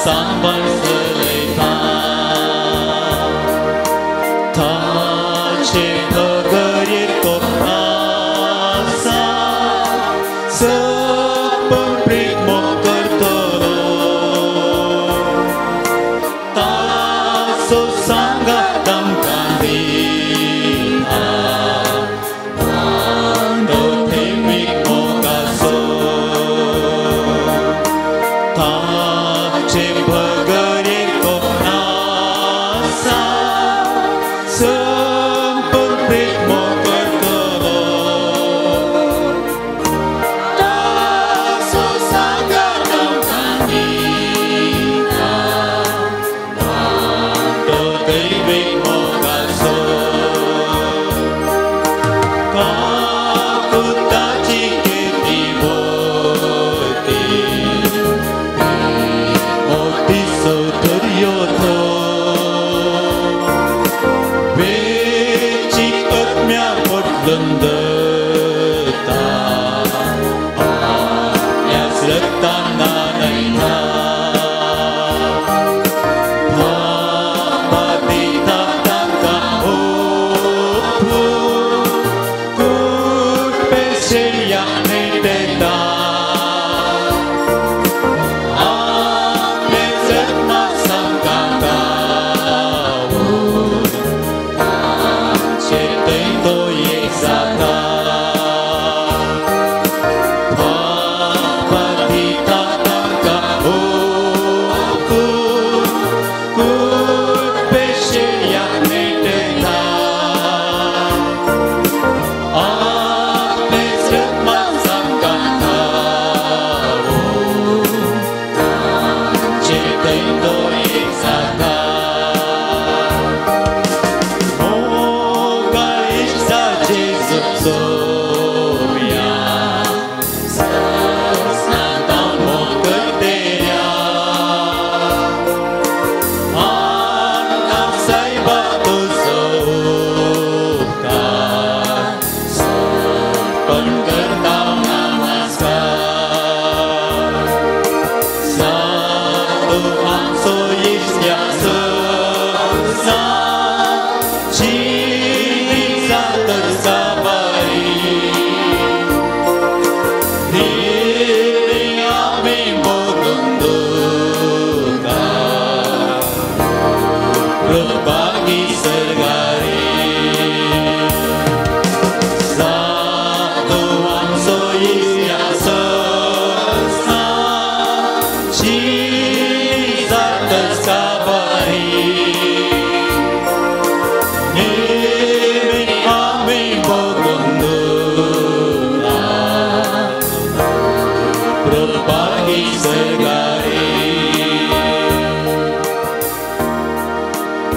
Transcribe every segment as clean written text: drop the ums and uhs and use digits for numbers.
सांबाळ चलयता ताचे भगरीर कोप आसा सपन प्रीत मोग करतलो ताचो सांगात आमकां दिता तो दैवीक मोगाचो ताचे भगरीर कोप आसा सपन प्रीत मोग करतलो ताचो सांगात आमकां दिता तो दैवीक मोगाचो काकुताची केदी मोती मोतीचो दर्यो तो वेची आत्म्या बदलून दता आपल्याच रक्तान न्हाणयता बाबा दिता तांकां ओपू कुटपे शेळयां नेटेता आपले जल्मा सांगाता आमचे थंय तो एक जाता बाबा दिता तांकां ओपू कुटपे शेळयां नेटेता आपले जल्मा सांगाता आमचे थंय तो एक जाता मोगा इश्टा जेजू सोम्या सस्नाता मोग करतेल्या आना सायबा तुजो उपकार समर्पण करता नमस्कार साधू आमचो इश्ट्या ससा जिवीचा तरसाबाई दिली आमी मोगून तुका कृपागी सर्गारी साधू आमचो इश्ट्या ससा जिवीचा तरसाबाई नेहमी आमी मोगून तुका कृपागी सर्गारी.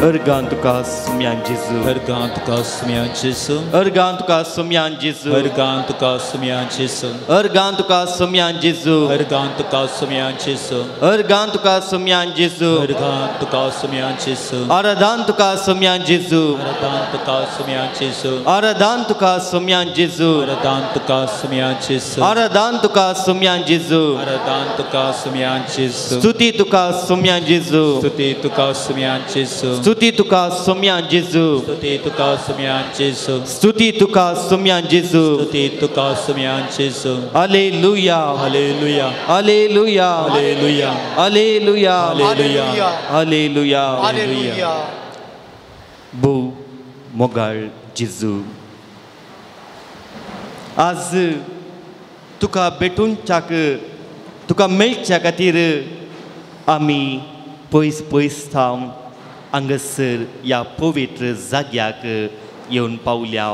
अर्गां तुका सुम्यान जेजू अर्गां तुका सुम्यान जेजू अर्गां तुका सुम्यान जेजू अर्गां तुका सुम्यान जेजू अर्गां तुका सुम्यान जेजू अर्गां तुका सुम्यान जेजू अर्गां तुका सुम्यान जेजू अर्गां तुका सुम्यान जेजू आराधान तुका सुम्यान जेजू आराधान तुका सुम्यान जेजू आराधान तुका सुम्यान जेजू आराधान तुका सुम्यान जेजू आराधान तुका सुम्यान जेजू आराधान तुका सुम्यान जेजू स्तुती तुका सुम्यान जेजू स्तुती तुका सुम्यान जेजू स्तुती तुका सुम्यान जेजू स्तुती तुका सुम्यान जेजू स्तुती तुका सुम्यान जेजू स्तुती तुका सुम्यान जेजू. Hallelujah hallelujah hallelujah hallelujah hallelujah hallelujah hallelujah hallelujah. भोव मोगाळ जेजू, आज तुका भेटूनच्याक तुका मेळच्या खातीर आमी पयस पयस थावन हांगासर ह्या पवित्र जाग्याक येवन पावल्या.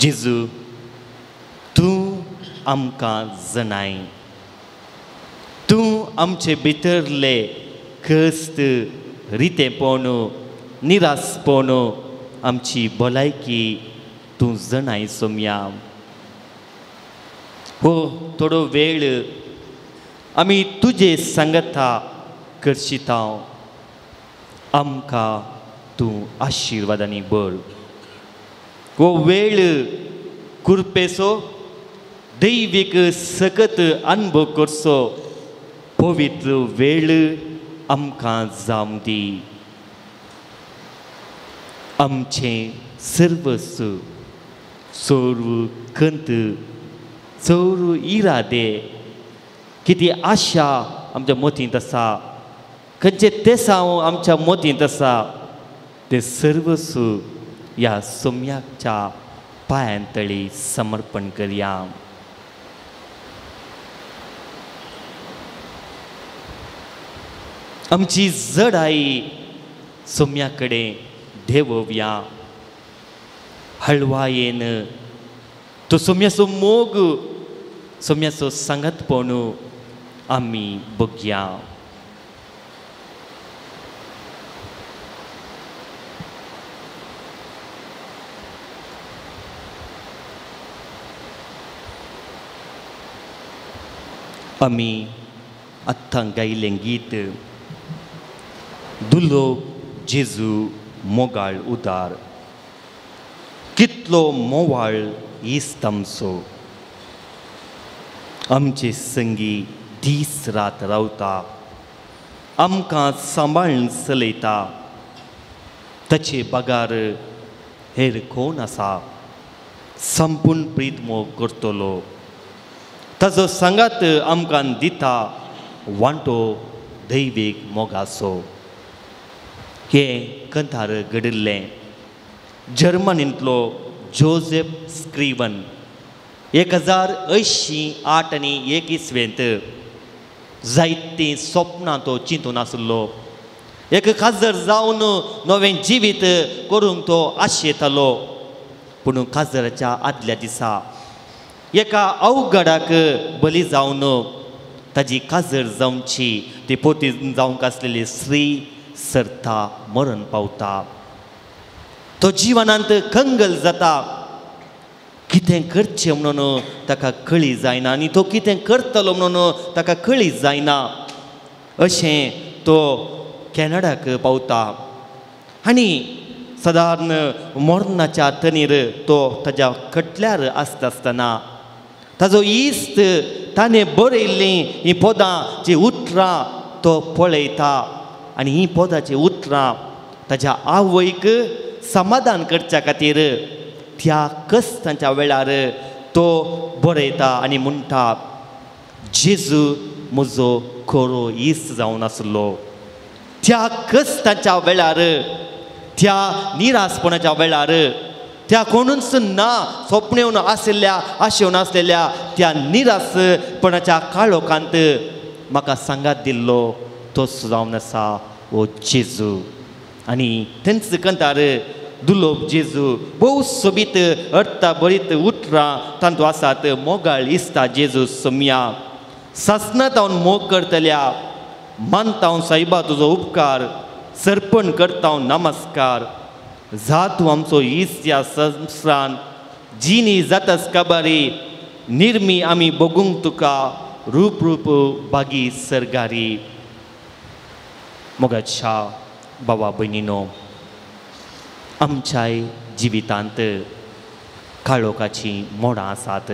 जेजू, तूं आमकां जनाय, तूं आमचे भितरले कश्ट, रितेपण, निरासपण, आमची भलायकी तूं जनाय सोम्या. हो थोडो वेळ आमी तुजे सांगता करशिता, आमकां तूं आशिर्वादांनी भर. हो वेळ कुरपेचो दैवीक सकत अनुभव करचो पवित्र वेळ आमकां जावं दी. आमचें सर्वस्व, सर्व कंत, सर्व इरादे, कितें आशा आमच्या मतींत आसा, खंयचे तेसांव आमच्या मतींत आसा, ते सर्वस्व ह्या सोम्याच्या पांयांतळी समर्पण करया. आमची जडाई सोम्या कडेन देवोवया. हळवायेन तो सोम्याचो मोग, सोम्याचो सांगातपण आमी बघया. आमी आत्तां गायलें गीत दुलो जेजू मोगाळ उदार, कितलो मोवाळ इस्त आमचो, आमचे संगी दीस रात रावता, आमकां सांबाळून चलयता, ताचे बगार हेर कोण आसा, संपूर्ण प्रीत मोग करतलो, ताजो सांगात आमकां दिता वांटो दैवीक मोगाचो. हें कंतार घडिल्लें जर्मनींतलो जोसेफ स्क्रीवन 1088 आनी 1 इसवेंत जायतीं सपनां तो चिंतून आसलो. एक खाजर जावन नवें जिवीत करूंक तो आशेतालो. पूण खाजराच्या आदल्या दिसा एका अवघडाक बली जावन ताजी काजर जावची ती पोती जावंक आसलेली स्त्री सरता मरण पावता. तो जिवनांत कंगल जाता. कितें करचें म्हणून ताका कळी जायना आनी तो कितें करतलो म्हणून ताका कळी जायना. अशें तो कॅनडाक पावता आनी सादारण मरणाच्या तनीर तो ताज्या कटल्यार आसता आसतना ताजो इश्ट ताणें बरयल्लीं हीं पदां जी उतरां तो पळयता आनी हीं पदाचीं उतरां ताज्या आवयक समाधान करच्या खातीर त्या कश्टांच्या वेळार तो बरयता आनी म्हणटा, जेजू म्हजो खरो इश्ट जावन आसलो. त्या कश्टांच्या वेळार, त्या निरासपणाच्या वेळार, त्या कोणूच ना सोपणेवन आशिल्ल्या आशेवन आसलेल्या त्या निरासपणाच्या काळोखांत म्हाका सांगात दिल्लो तोच जावन आसा ओ जेजू. आनी तेंच कंतार दुलोब जेजू भोव सोबीत अर्था बरीत उतरां तांतू आसात. मोगाळ इस्ता जेजू सोम्या, सासनात हांव मोग करतल्या, मानता हांव सायबा तुजो उपकार, सर्पण करता हांव नमस्कार, जा तूं आमचो इश्ट ह्या संवसारान, जिनी जातास काबारी, निर्मी आमी बगूंक तुका, रूप रूप बागी सरगारी. मोगाच्या बाबा भयणीनो, आमच्याय जिवितांत काळोखाचीं मोडां आसात.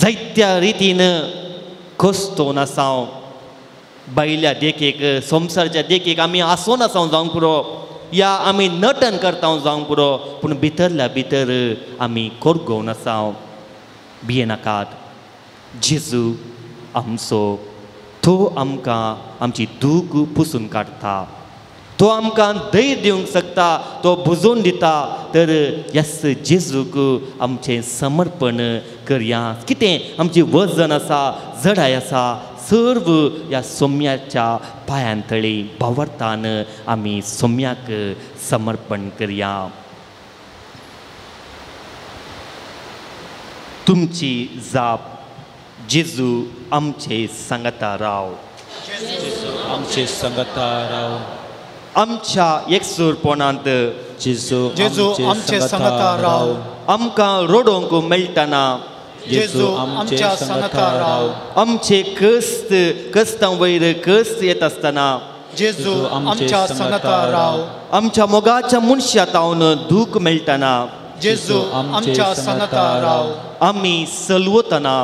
जायत्या रितीन कस्तोन आसा, बायल्या देखीक, संवसाराच्या देखीक आमी आसोन आसा जावंक पुरो, या आमी नटन करता जावंक पुरो, पूण भितरल्या भितर आमी कोरगोवन आसा. भियेनाकात, जेजू आमचो, तो आमकां आमची दूख पुसून काडटा, तो आमकां धैर्य दिवंक शकता, तो बुजोवन दिता. तर यस जेजूक आमचें समर्पण करया. कितें आमचें वजन आसा, जडाय आसा, सर्व ह्या सोम्याच्या पांयांतळी भावार्थान आमी सोम्याक समर्पण करया. तुमची जाप, जेजू आमचे सांगाता राव, जेजू आमचे सांगाता राव, आमच्या एकसूरपणांत जेजू आमचे सांगाता राव, आमकां रडोवंक मेळटना जेजू आमच्या सांगाता राव, आमचे कश्ट कश्टां वयर कश्ट येत आसतना जेजू आमच्या सांगाता राव, आमच्या मोगाच्या मनशा तावन दूख मेळटना जेजू आमच्या सांगाता राव, आमी सलवतना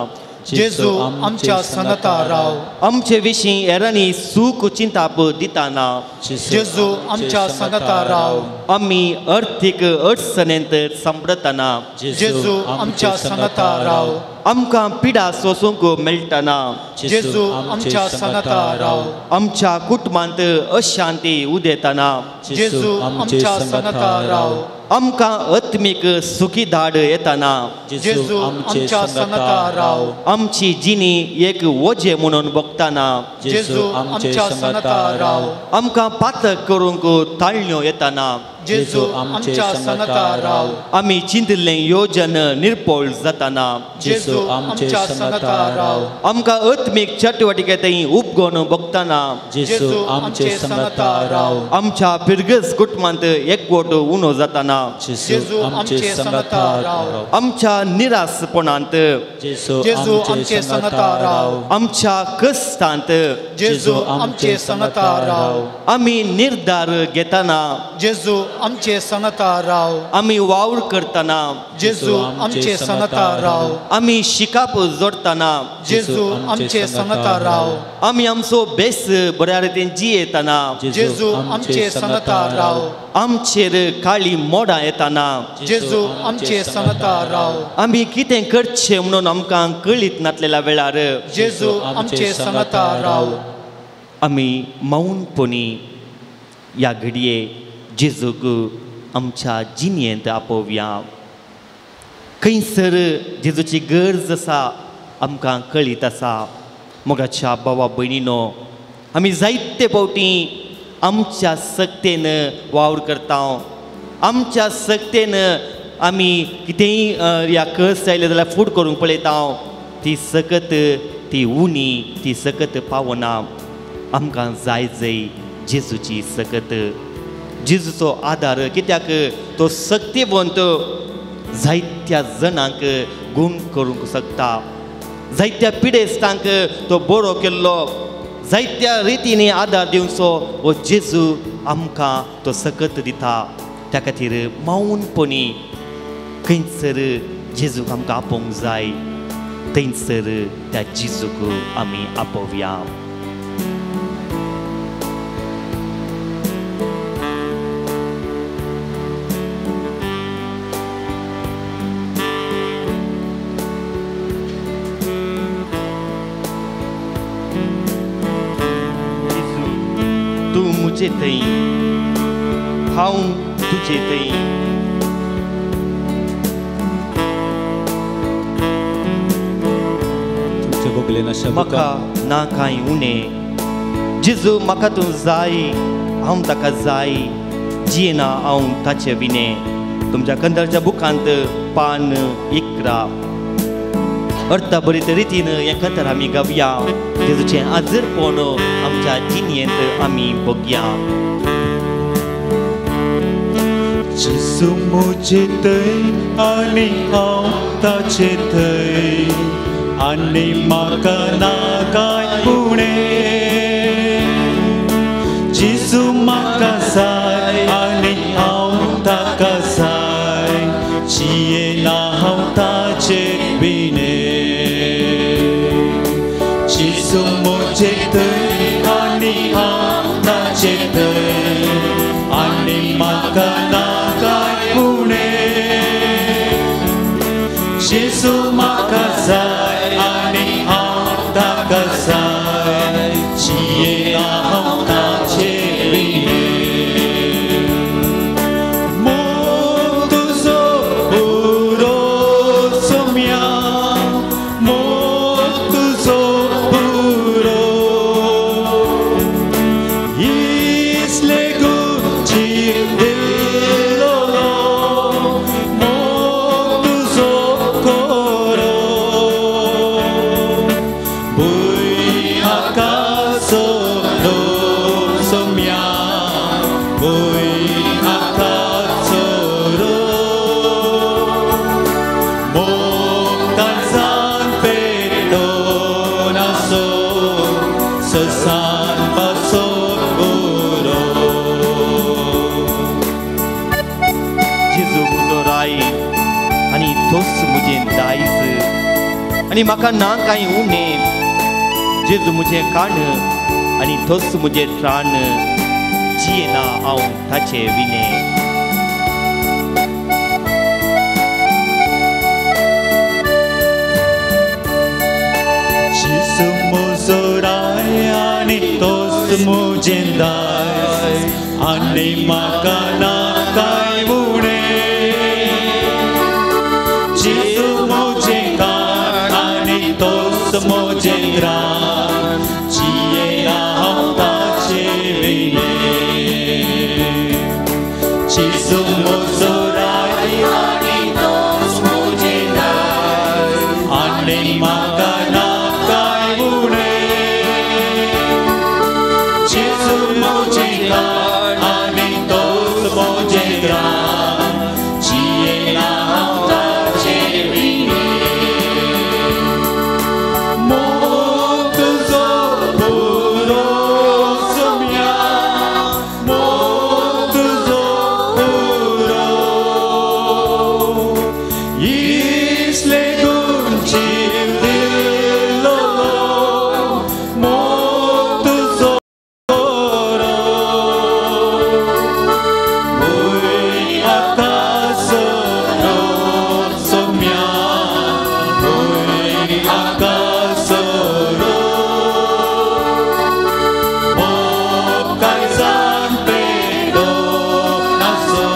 जेजू आमच्या सांगाता राव. आमचे विशीं हेरांनी सूख चिंताप दिताना जेजू आमच्या सांगाता राव. आमी अर्थीक अडचणेंत सांपडटना जेजू आमच्या सांगाता राव. आमकां पिडा सोसूंक मेळटना जेजू आमच्या सांगाता राव. आमच्या कुटुंबांत अशांती उदेतना जेजू आमच्या सांगाता राव. आमकां आत्मीक सुखी धाड येताना जेजू आमच्या सांगाता राव. आमची जिणी एक वजें म्हणून बघताना जेजू आमच्या सांगाता राव. आमकां पातक करूंक ताळण्यो येताना जेजू आमच्या सांगाता राव. आमी चिंतिल्लें योजन निर्पोळ जाताना जेजू आमच्या सांगाता राव. आमकां आत्मीक चटवटिकेंतय उपगोन बघताना जेजू आमच्या सांगाता राव. आमच्या पिरगस कुटुंबांत एकवट उणो जाताना जेजू आमच्या सांगाता राव. आमच्या निरासपणांत जेजू आमच्या सांगाता राव. आमच्या कश्टांत जेजू आमच्या सांगाता राव. आमी निर्धार घेताना जेजू आमचे सांगाता राव. आमी वावर करतना जेजू आमचे सांगाता राव. आमी शिकाप जोडटना जेजू आमचे सांगाता राव. आमी आमचो बेस बऱ्या रितीन जियेतना जेजू आमचे सांगाता राव. आमचेर काळी मोडां येताना जेजू आमचे सांगाता राव. आमी कितें करचें म्हणून आमकां कळीत नासलेल्या वेळार जेजू आमचे सांगाता राव. आमी मौनपणी ह्या घडये जेजूक आमच्या जिणेंत आपोवया. खंयसर जेजूची गरज आसा आमकां कळीत आसा. मोगाच्या भावा भयणीनो, आमी जायते फावटी आमच्या सक्तेन वावर करता. आमच्या सक्तेन आमी कितेंय ह्या कस आयले जाल्यार फूड करूंक पळयता. ती सकत ती उणी ती सकत पावना. आमकां जाय जय जेजूची सकत, जेजूचो आदार. कित्याक तो सक्तिवंत जायत्या जणांक गूण करूंक शकता. जायत्या पिडेस्तांक तो बरो केल्लो, जायत्या रितींनी आदार दिवचो हो जेजू आमकां तो सकत दिता. त्या खातीर मौनपणी खंयसर जेजूक आमकां आपोवंक जाय थंयसर त्या जेजूक आमी आपोवया. तुजे थंय हांव तुजे थंय. म्हाका ना कांय उणें जेजू, म्हाका तूं जाय, हांव ताका जाय. जियेना हांव ताचे विणें. तुमच्या कंदरच्या बुकांत पान 11 अर्थ बरे रितीन हें कथर आमी गावया. जेजूचें आजरपण आमच्या जिणेंत आमी बघया. जेजू म्हजे थंय आनी हांव ताचे थंय आनी म्हाका ना कांय उणें. जेजू म्हाका जाय आनी हांव ताका जाय. जियेना हांव ताचे विणें. जेजू म्हजे थंय आनी हांव ताचे थंय आनी म्हाका ना कांय उणें. जेजू म्हाका जाय आनी हांव ताका जाय. जियेना हांव ताचे विणें. मोग तुजो पुरो सोम्या, मोग तुजो पुरो. इसले गुची दिल्लो मोग तुजो कोरो. भूंय आकासो सोम्या, भूंय आकासो रो. मोग तांसान पेटोन आसो ससान पासोन उरो. जेजू म्हजो राय आनी तोच म्हजें दायज आनी म्हाका ना कांय उणें. जेजू म्हजें काण आनी तोच म्हजें त्राण, जियेना हांव ताचे विणें. जेजू म्हजो राय आनी तोच म्हजें दाय आनी म्हाका ना कांय उणें. जेजू म्हजें काण आनी तोच म्हजें त्राण, जियेना हांव ताचे विणें. जेजू म्हजो राय आनी तोच म्हजें दाय आनी म्हाका ना कांय उणें. जेजू म्हजें काण आनी तोच म्हजें त्राण, जियेना हांव ताचे विणें. मोग तुजो पुरो सोम्या, मोग तुजो पुरो, इसले गुण जीव दिलो, मोग तुजो पुरो. वय आकासरो सोम्या, वय आकासरो, मोग काय जाण पेडो नासो,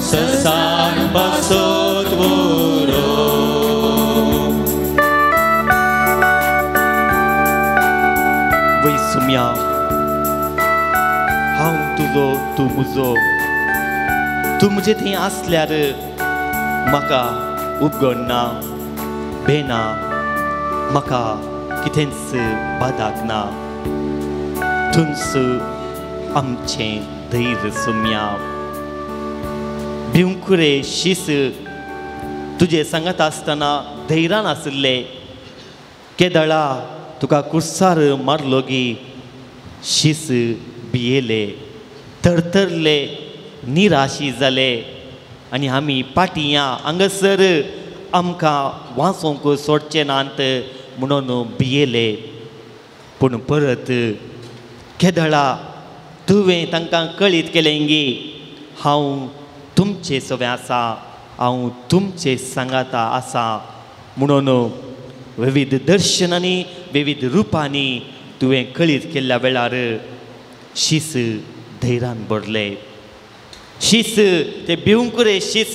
ससान बसत उरो. वय सुम्या, हांव तुजो तूं म्हजो, तूं म्हजे थंय आसल्यार म्हाका उपगण ना, बेना, म्हाका कितेंच बादाक ना. तूंच आमचें धैर्य सुम्या. भिवकुरे शीस तुजे सांगात आसतना धैर्यान आशिल्ले, केदळा तुका कुर्सार मारलो गी शीस भियेले, थरथरले, निराशी जाले आनी आमी पाटयां हांगासर आमकां वाचोवंक सोडचे नात म्हणून भियेले. पूण परत केदळा तुवें तांकां कळीत केलें गी हांव तुमचे सवें आसा, हांव तुमचे सांगाता आसा म्हणून विविध दर्शनांनी विविध रुपांनी तुवें कळीत केल्ल्या वेळार शीस धैर्यान भरले. शीस ते भिवंकुरे शीस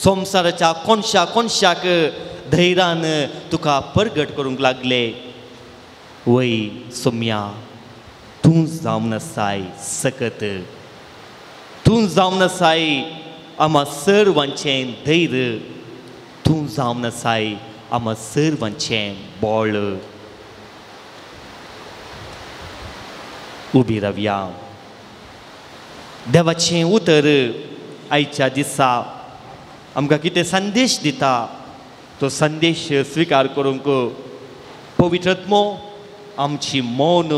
संवसाराच्या कोनशा कोनशाक धैर्यान तुका परगट करूंक लागले. वय सोम्या, तूं जावन आसाय सकत, तूं जावन आसाय आमा सर्वांचें धैर्य, तूं जावन आसाय आमा सर्वांचें बळ. उबी रावया. देवाचें उतर आयच्या दिसा आमकां कितें संदेश दिता तो संदेश स्विकार करूंक पवित्र आत्मो आमची मौन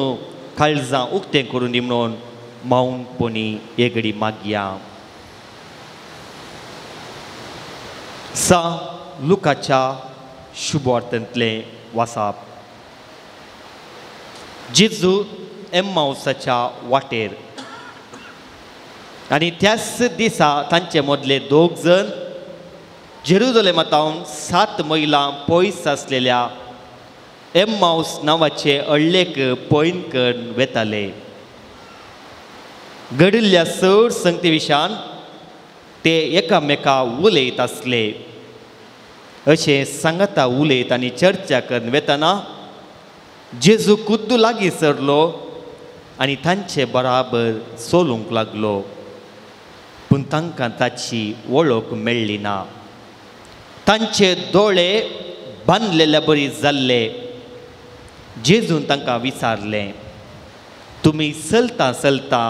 काळजां उक्तें करून दी म्हणून मौनपणी एगडी मागया. सा लुकाच्या शुभवार्तेंतलें वासाप. जेजू एम्मावसाच्या वाटेर आनी त्याच दिसा तांचे मदले दोग जण जेरुजलेमांत 7 मैलां पयस आसलेल्या एम्मावस नांवाचे अळ्ळेक पयन करून वेताले. घडिल्ल्या चड संगती विशयान ते एकामेका उलयत आसले. अशें सांगता उलयत आनी चर्चा करून वेतना जेजू खुद्द लागीं सरलो आनी तांचे बराबर चलूंक लागलो. पूण तांकां ताची वळख मेळ्ळी ना. तांचे दोळे बांदलेल्या बरी जाल्ले. जेजून तांकां विचारलें, तुमी चलता चलता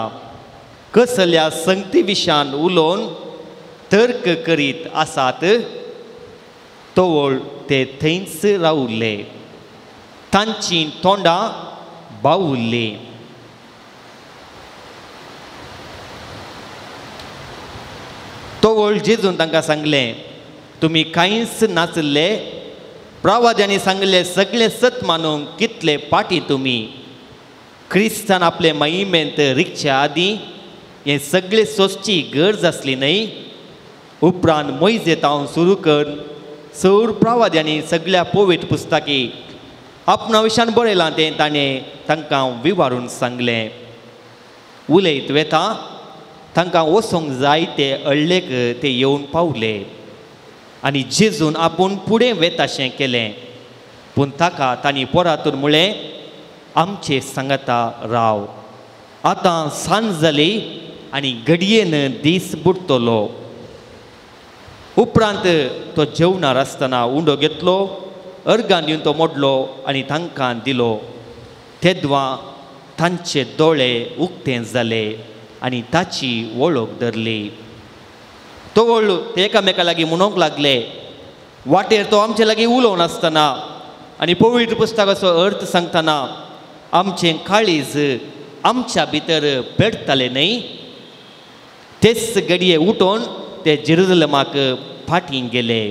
कसल्या संगती विशयान उलोवन तर्क करीत आसात? तवळ ते थंयच रावले. तांची तोंडां बावुल्लीं. तवळ जेजून तांकां सांगलें, तुमी कांयच नाचल्ले प्रवाद्यांनी सांगले सगळे सत मानूंक कितले पाटी तुमी. क्रिस्तान आपले महिमेंत रिगच्या आदीं हें सगळें सोंसची गरज आसली न्हय. उपरांत मोयजे हांव सुरू कर सौर प्रवाद्यांनी सगळ्या पवित्र पुस्तकी आपणा विशान बरयलां तें ताणें तांकां विवारून सांगलें. उलयत वेता तांकां वचोंक जाय ते अळ्ळेक ते येवन पावले आनी जेजून आपूण फुडें वेताशें केलें. पूण ताका तांणी पोरातून म्हळें, आमचे सांगाता राव, आतां सांज जाली आनी घडयेन दीस बुडटलो. उपरांत तो जेवणार आसतना उंडो घेतलो, अर्गान दिवन तो मोडलो आनी तांकां दिलो. तेदवां तांचे दोळे उक्ते जाले आनी ताची वळख धरली. तो वळू ते एकामेका लागीं म्हणूंक लागले. वाटेर तो आमचे लागीं उलोवन आसतना आनी पवित्र पुस्तकाचो अर्थ सांगतना आमचें काळीज आमच्या भितर पेटतालें न्हय. तेच घडये उठोवन ते जेरुजलेमाक फाटीं गेले.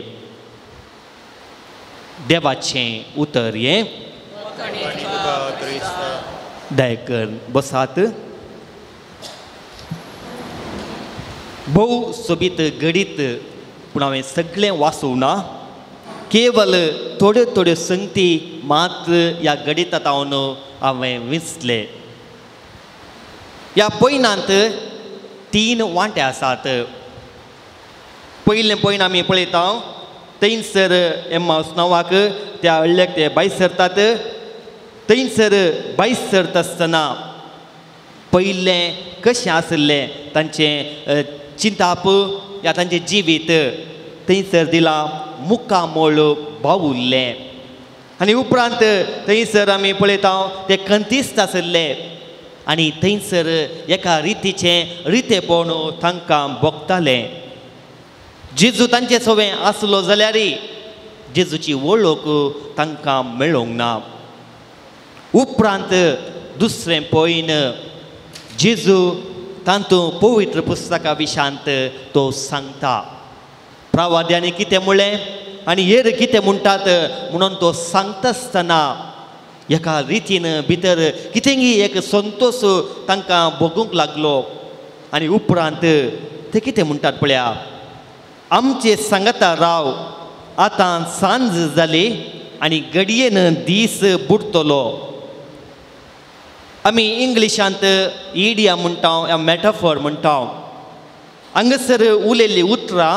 देवाचें उतर हें. दयकर बसात. भोव सोबीत घडीत, पूण हांवें सगळें वाचूं ना, केवल थोड्यो थोड्यो संगती मात्र ह्या गणितात हांव हांवें विंचले. ह्या पयनांत 3 वांटे आसात. पयलें पयन आमी पळयता थंयसर एम्माउस नांवाक त्या हळ्ळ्याक ते भायर सरतात. थंयसर भायर सरता आसतना पयलें कशें आशिल्लें तांचें चिंताप या तांचें जिवीत थंयसर दिलां मुखामळ बावुल्लें. आनी उपरांत थंयसर आमी पळयता ते कंतीस्त आशिल्ले आनी थंयसर एका रितीचें रितेपण तांकां भोगतालें. जेजू तांचे सवें आसलो जाल्यार जेजूची वळख तांकां मेळोंक ना. उपरांत दुसरें पयन जेजू तातूंत पवित्र पुस्तका विशांत तो सांगता. प्रवाद्यांनी कितें म्हणलें आनी हेर कितें म्हणटात म्हणून तो सांगता आसतना एका रितीन भितर कितेंगी एक संतोश तांकां भोगूंक लागलो. आनी उपरांत ते कितें म्हणटात पळया, आमचे सांगाता राव, आतां सांज जाली आनी घडयेन दीस बुडटलो. आमी इंग्लिशांत इडिया म्हणटा या मॅटाफॉर म्हणटा. हांगासर उलयल्लीं उतरां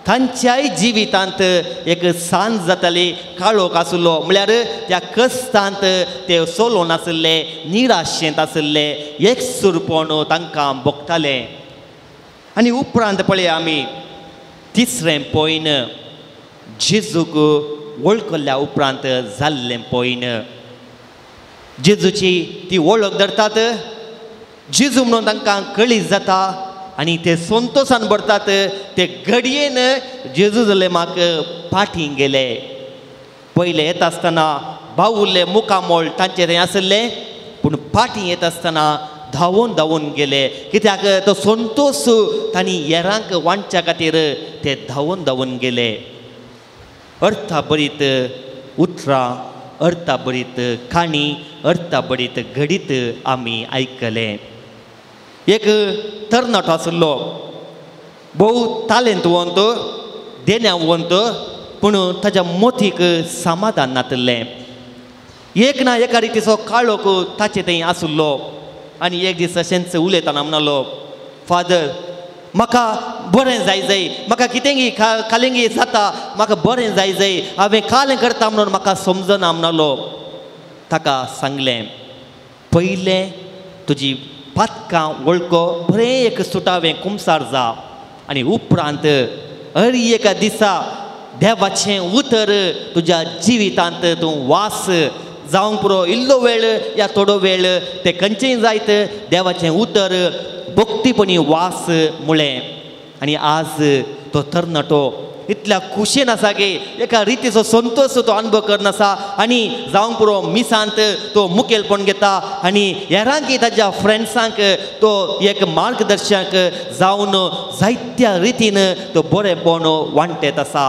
तांच्याय जिवितांत एक सांज जाताली, काळोख आसलो, म्हळ्यार त्या कस्तांत ते सोलोन आशिल्ले, निराशेंत आशिल्ले, एकसुरपण तांकां भोगतालें. आनी उपरांत पळया आमी तिसरें पयन जेजूक वळखल्ल्या उपरांत जाल्लें पयन. जेजूची ती वळख धरतात, जेजू म्हणून तांकां कळीत जाता आनी ते संतोशान भरतात. ते घडयेन जेजू जाले म्हाका फाटीं गेले. पयले येता आसतना बावुल्ले मुखामळ तांचें थंय आशिल्लें, पूण फाटीं येता आसतना धांवून धांवून गेले. कित्याक तो संतोश तांणी हेरांक वांटच्या खातीर ते धांवून धांवून गेले. अर्थाभरीत उतरां, अर्थाभरीत काणी, अर्थाभरीत घडीत आमी आयकलें. एक तरणाटो आशिल्लो, भोव तालेंतवंत, देण्यावंत, पूण ताच्या मोतीक समाधान नातिल्लें. एक ना एका रितीचो काळोख ताचे थंय आशिल्लो. आनी एक दीस अशेंच उलयतना म्हणलो, फादर म्हाका बरें जाय जाय, म्हाका कितेंगी कालेंगी जाता, म्हाका बरें जाय जाय, हांवें कालें करता म्हणून म्हाका समजना म्हणलो. ताका सांगलें, पयलें तुजी पातकां वळखो, बरें एक सुटावें कुमसार जा आनी उपरांत हर एका दिसा देवाचें उतर तुज्या जिवितांत तूं वास जावंक पुरो. इल्लो वेळ या थोडो वेळ ते खंयचेय जायत देवाचें उतर भक्तीपणी वास मुळें. आनी आज तो तरणाटो इतल्या खुशेन आसा की एका रितीचो संतोश तो अनुभव करना आसा आनी जावंक पुरो मिसांत तो मुखेलपण घेता आनी हेरांक ताज्या फ्रेंड्सांक तो एक मार्गदर्शक जावन जायत्या रितीन तो बरेंपण वांटेत आसा.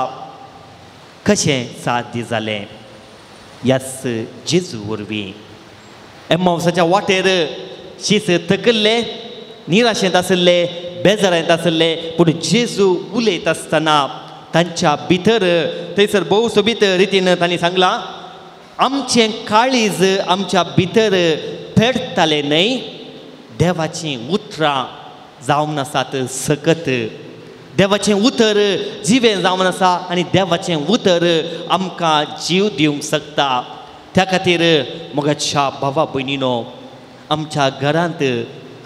कशें साध्य जालें? ह्याच जेजू वरवीं. एम्मावसाच्या वाटेर शीस थकल्ले, निराशेंत आशिल्ले, बेजारांत आशिल्ले, पूण जेजू उलयत आसतना तांच्या भितर थंयसर भोव सोबीत रितीन तांणी सांगलां, आमचें काळीज आमच्या भितर पेटतालें न्हय, देवाचीं उतरां जावन आसात सकत, देवाचें उतर जिवें जावन आसा आनी देवाचें उतर आमकां जीव दिवंक शकता. त्या खातीर मोगाच्या भावा भयणीनो, आमच्या घरांत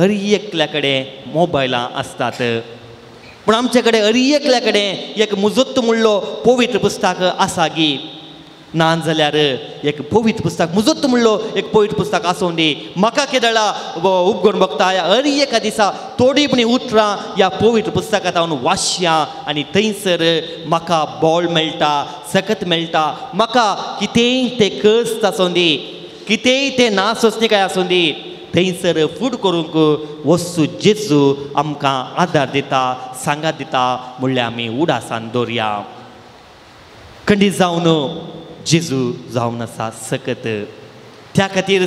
हर एकल्या कडेन मोबायलां आसतात, पूण आमचे कडेन हर एकल्या कडेन एक मुजोत्त म्हणलो पवित्र पुस्तक आसा गी? ना जाल्यार एक पवित्र पुस्तक मुजोत्त म्हणलो एक पवित्र पुस्तक आसूं दी. म्हाका केदळा उपगण बघता हर एका दिसा थोडी पूण उतरां ह्या पवित्र पुस्तकांत हांव वाचया आनी थंयसर म्हाका बळ मेळटा, सकत मेळटा. म्हाका कितेंय तें कश्ट आसूं दी, कितेंय तें ना सोंसणीकाय आसूं दी, थंयसर फूड करूंक वस्तू जेजू आमकां आदार दिता, सांगात दिता म्हणल्यार आमी उडासान दवरया. खंडीत जावन जेजू जावन आसा सकत. त्या खातीर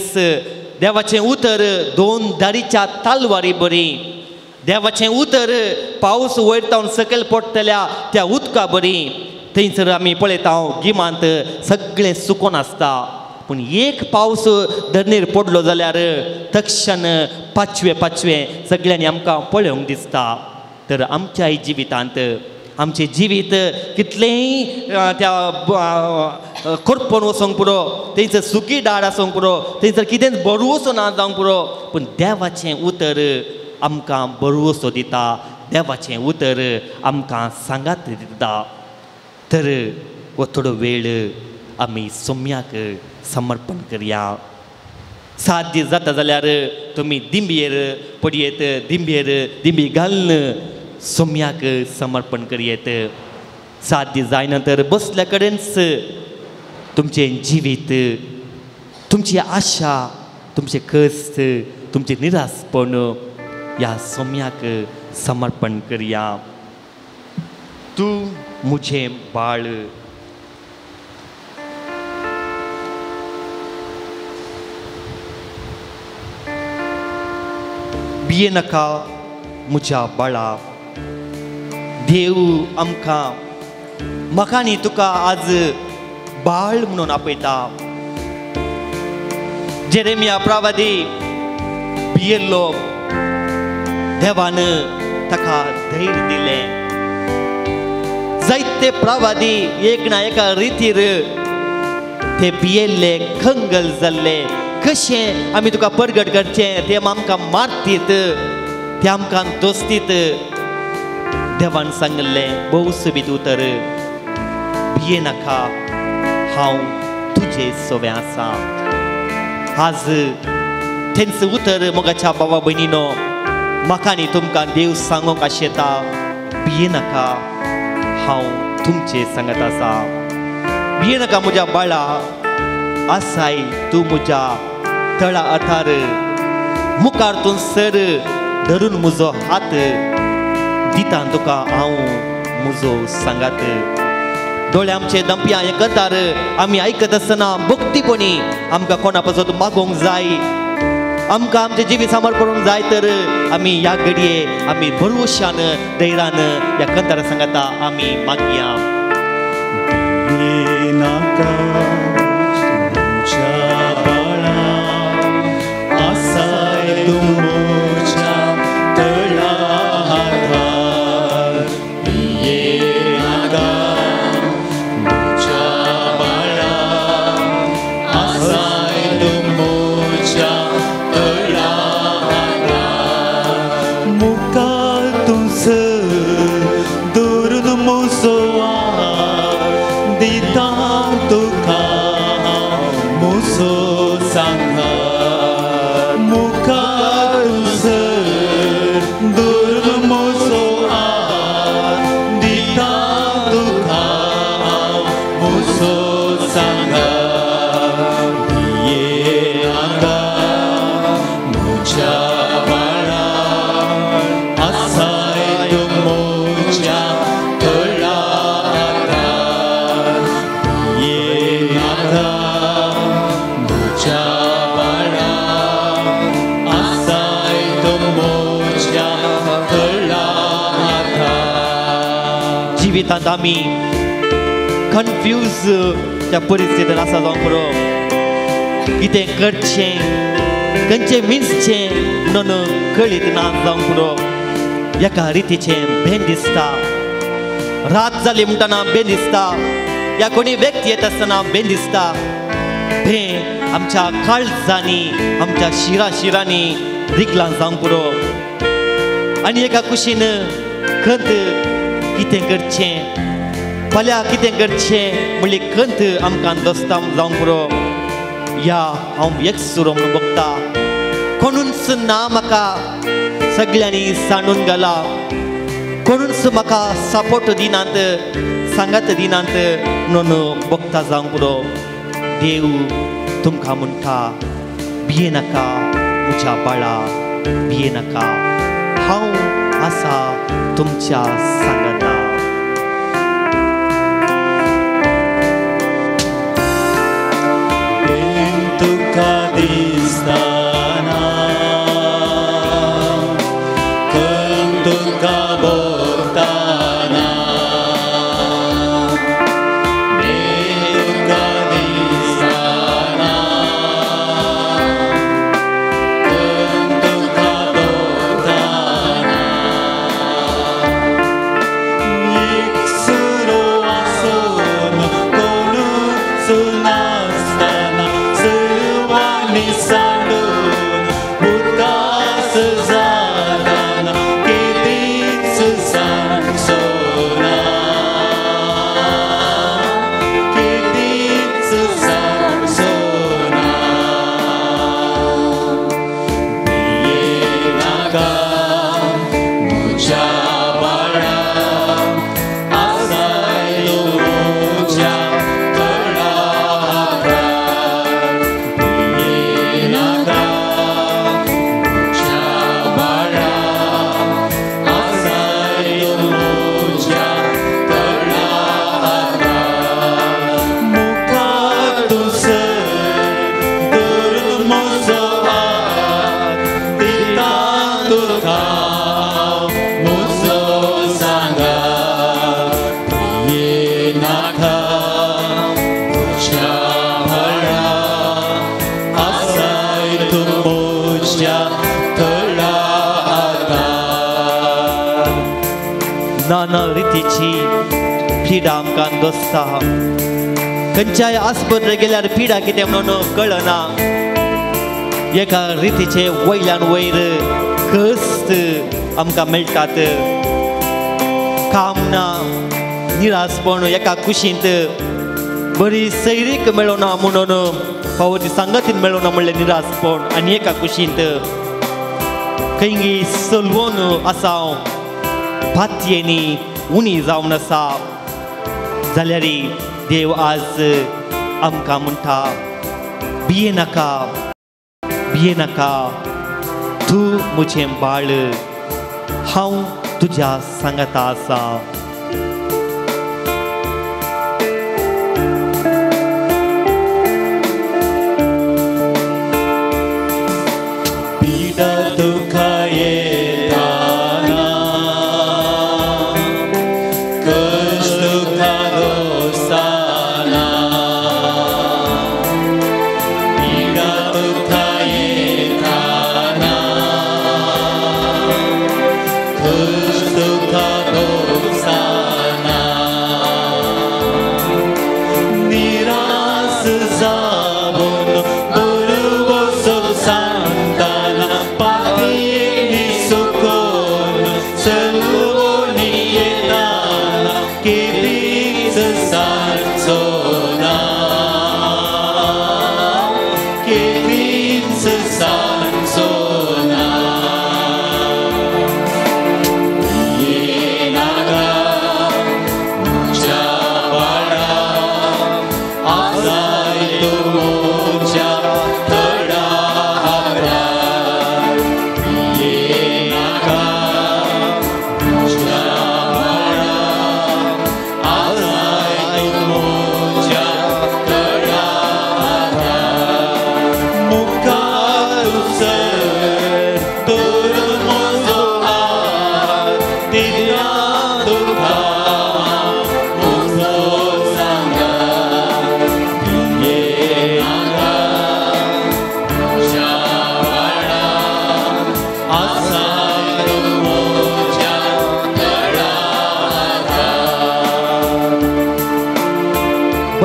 देवाचें उतर दोन दारीच्या तालवारी बरी, देवाचें उतर पावस वयर तावन सकयल पडटल्या त्या उदका बरी. थंयसर आमी पळयता गिमांत सगळें सुकोन आसता, पूण एक पावस धरणीर पडलो जाल्यार तक्षण पाचवे पाचवे सगळ्यांनी आमकां पळोवंक दिसता. तर आमच्याय जिवितांत आमचें जिवीत कितलेंय त्या करपोन वचोंक पुरो, थंयसर सुकी डाळ आसूंक पुरो, थंयसर कितेंच बरवसो ना जावंक पुरो, पूण देवाचें उतर आमकां बरवसो दिता, देवाचें उतर आमकां सांगात दिता. तर हो थोडो वेळ आमी सोम्याक समर्पण करया. साध्य जाता जाल्यार तुमी दिंबयेर पडयेत, दिंबयेर दिंबी घालून सोम्याक समर्पण करयेत. साध्य जायना तर बसल्या कडेनच तुमचें जिवीत, तुमची आशा, तुमचें कश्ट, तुमचें निरासपण ह्या सोम्याक समर्पण करया. तूं म्हजें बाळ. भिये नाका म्हज्या बाळा. देव आमकां, म्हाका न्ही तुका आज बाळ म्हणून आपयता. जेरेमिया प्रवादी भियेल्लो, देवान ताका धैर्य दिलें. जायते प्रवादी एक ना एका रितीर ते भियेल्ले, खंगल जाल्ले. कशें आमी तुका परगट करचें, ते आमकां मारतीत, ते आमकां दोस्तीत. देवान सांगलें भोव सोबीत उतर, भिये नाका, हांव तुजे सोवें आसा. आज तेंच उतर मोगाच्या बाबा भयणीनो, म्हाका न्ही तुमकां देव सांगूंक आशेता, भिये नाका, हांव तुमचे सांगत आसा. भिये नाका म्हज्या बाळा, आसाय तूं म्हज्या तळा अथार, मुखार तूं सर धरून म्हजो हात दिता तुका हांव म्हजो सांगात. दोळे आमचे दंपया एकतार आमी आयकत आसतना भक्तीपणी आमकां कोणा पासत मागोवंक जाय, आमकां आमचें जिवीत समर्पण जाय तर आमी ह्या घडये आमी भरवशान धैर्यान ह्या कंतारा सांगाता आमी मागया. आसाय तूं म्हज्या तळा हातार. जिवितांत आमी कन्फ्यूज त्या परिस्थितीन आसा जावंक पुरो. कितें करचें खंयचें मिसचें म्हणून कळीत ना जावंक पुरो. एका रितीचें भेन दिसता, रात जाली म्हणटना भेन दिसता, या कोणी व्यक्ती येत आसतना भेन दिसता. भें आमच्या काळजांनी आमच्या शिरा शिरांनी रिगलां जावंक पुरो. आनी एका कुशीन खंत कितें करचें फाल्यां कितें करचें म्हणली खंत आमकां दोस्तां जावंक पुरो. या हांव एकसुरो म्हणून बघता, कोणूच ना म्हाका, सगळ्यांनी सांडून घाला, कोणूच म्हाका सपोर्ट दिनात सांगात दिनात म्हणून बघता जावंक पुरो. देव तुमकां म्हणटा भिये नाका म्हज्या बाळा, भिये नाका, हांव आसा तुमच्या सांगाता. तुका दिसताना खंय तुका भोगताना, तुका दिसताना खंय तुका भोगताना, एकसुरो आसून कोणूच नासतना सर्वांनी सांडून उदास जाताना कितीच सांगचो ना, कितीच सांगचो ना. भिये नाका म्हज्या बाळा, आसाय तूं म्हज्या तळा हातार. भिये नाका म्हज्या बाळा, आसाय तूं म्हज्या तळा हातार. मुखार तूं सर धरून म्हजो हात, दिता तुका हांव म्हजो सांगात. भिये नाका म्हज्या बाळा, आसाय तूं म्हज्या तळा हातार. नाना रितीची पिडा आमकां दोसता. खंयच्याय आस्पत्रे गेल्यार पिडा कितें म्हणून कळना. एका रितीचे वयल्यान वयर कश्ट आमकां मेळटात. काम ना, निरासपण एका कुशींत, बरी सैरीक मेळना म्हणून फावो ती सांगातीन मेळना म्हणलें निरासपण. आनी एका कुशींत खंयगी सलवून आसा हांव, पातयेनी उणी जावन आसा. जाल्यार देव आज आमकां म्हणटा भिये नाका, भिये नाका, तूं म्हजें बाळ, हांव तुज्या सांगाता आसा. पिडा तुका येताना, कश्ट तुका दोसताना, पिडा तुका येताना, कश्ट तुका दोसताना,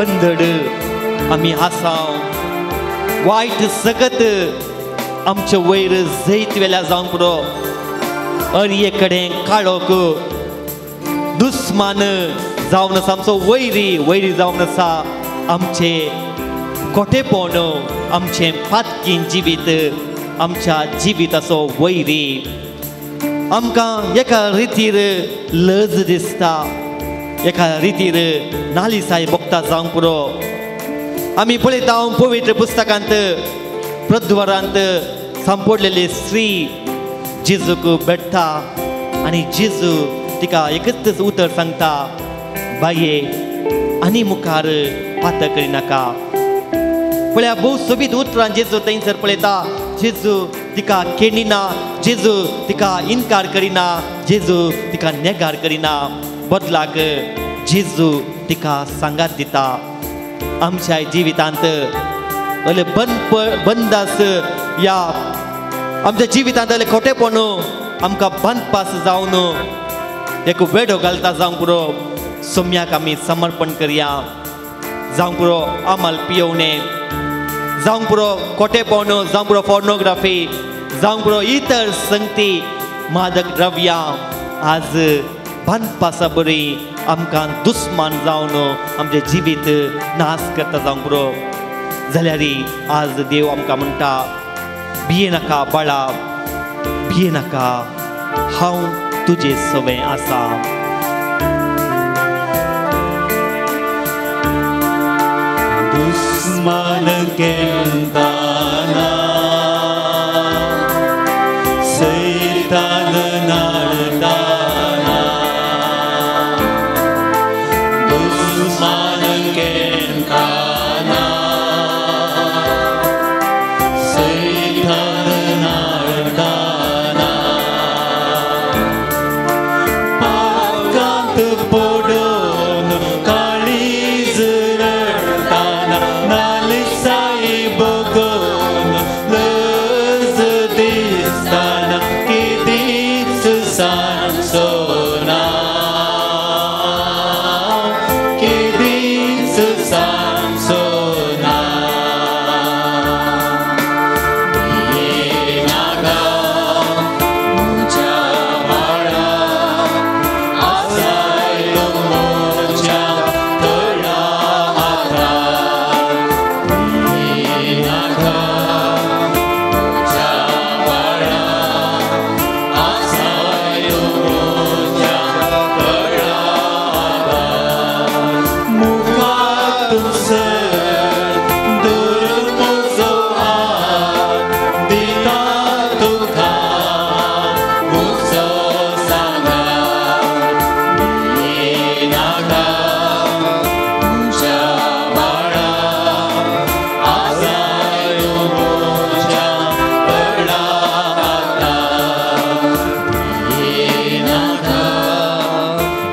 बंदड आमी आसाव. वायट सगत आमचे वयर जैत वेल्या जावंक पुरो. अरये कडेन काळोख दुस्मान जावन आसा, आमचो वैरी वैरी जावन आसा. आमचे खोटेपण, आमचें पातकी जिवीत आमच्या जिविताचो वैरी. आमकां एका रितीर लज दिसता, एका रितीर नालिसाय भोगता जावंक पुरो. आमी पळयता पवित्र पुस्तकांत प्रद्वारांत सांपडलेली स्त्री जेजूक भेटता आनी जेजू तिका एकच उतर सांगता, बाये आनी मुखार पातक करिनाका. पळया भोव सोबीत उतरां जेजू थंयसर पळयता. जेजू तिका केणिना, जेजू तिका इनकार करिना, जेजू तिका नेगार करिना. बदलाक जेजू तिका सांगात दिता. आमच्या जिवितांत अले बंदास या आमच्या जिवितांत अले खोटेपण आमकां बंदपास जावन एक वेडो घालता जावंक पुरो. सोम्याक आमी समर्पण करया जावंक पुरो. आमल पियोवणे जावंक पुरो, खोटेपण जावंक पुरो, पोर्नोग्राफी जावंक पुरो, इतर संगती मादक द्रव्यां आज बांदपासा बरी आमकां दुस्मान जावन आमचें जिवीत नाश करता जावंक पुरो. जाल्यार आज देव आमकां म्हणटा, भिये नाका बाळा, भिये नाका, हांव तुजे सवें आसा. दुस्मान केन्ना सैतान नाडताना, दुस्मान केन्ना सैतान नाडताना, पाकांत पडून काळीज रडताना, नालिसाई बगून लज दिसताना, कितीच सांसोना, कितीच सांसोना. भिये नाका म्हज्या बाळा, आसाय तूं म्हज्या तळा हातार. भिये नाका म्हज्या बाळा, आसाय तूं म्हज्या तळा हातार. मुखार तुमसर दूर म्हजो हात दिता तुका म्हजो सांगात. भिये नाका म्हज्या बाळा, आसाय तूं म्हज्या तळा हातार. भिये नाका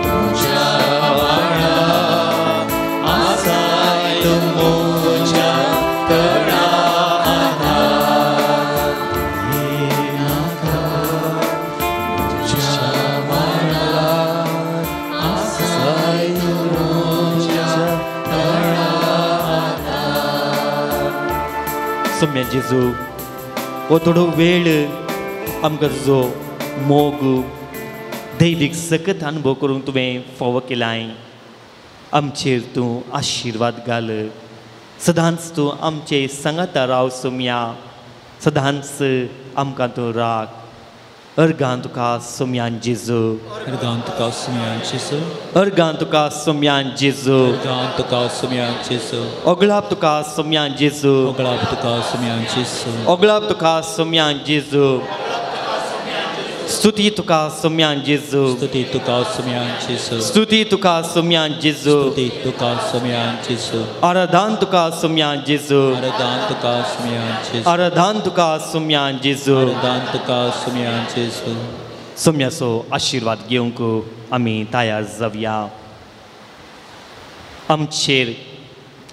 म्हज्या बाळा, आसाय तूं म्हज्या तळा हातार. भिये नाका म्हज्या बाळा, आसाय तूं म्हज्या तळा हातार. सोम्या जेजू, हो थोडो वेळ आमकां तुजो मोग दैवीक सकत अनुभव करूंक तुवें फावो केलाय. आमचेर तूं आशिर्वाद घाल. सदांच तूं आमचे सांगाता राव सोम्या, सदांच आमकां तूं राख. अर्गां तुका सोम्यान जेजू, अर्गां तुका सुम्यान जेजू, अर्गां तुका सोम्यान जेजू, अर्गां तुका सुम्यान जेजू, ओगळाप तुका सोम्यान जेजू, ओगळाप तुका सुम्यान जेजू, ओगळाप तुका सोम्यान जेजू, स्तुती तुका सोम्यान जेजू, स्तुती तुका सुम्यान जेजू, स्तुती तुका सोम्यान जेजू, स्तुती तुका सुम्यान जेजू, आराधन तुका सोम्यान जेजू, आराधन तुका सुम्यान जेजू, आराधन तुका सोम्यान जेजू, आराधन तुका सुम्यान जेजू. सोम्याचो आशिर्वाद घेवंक आमी तयार जावया. आमचेर,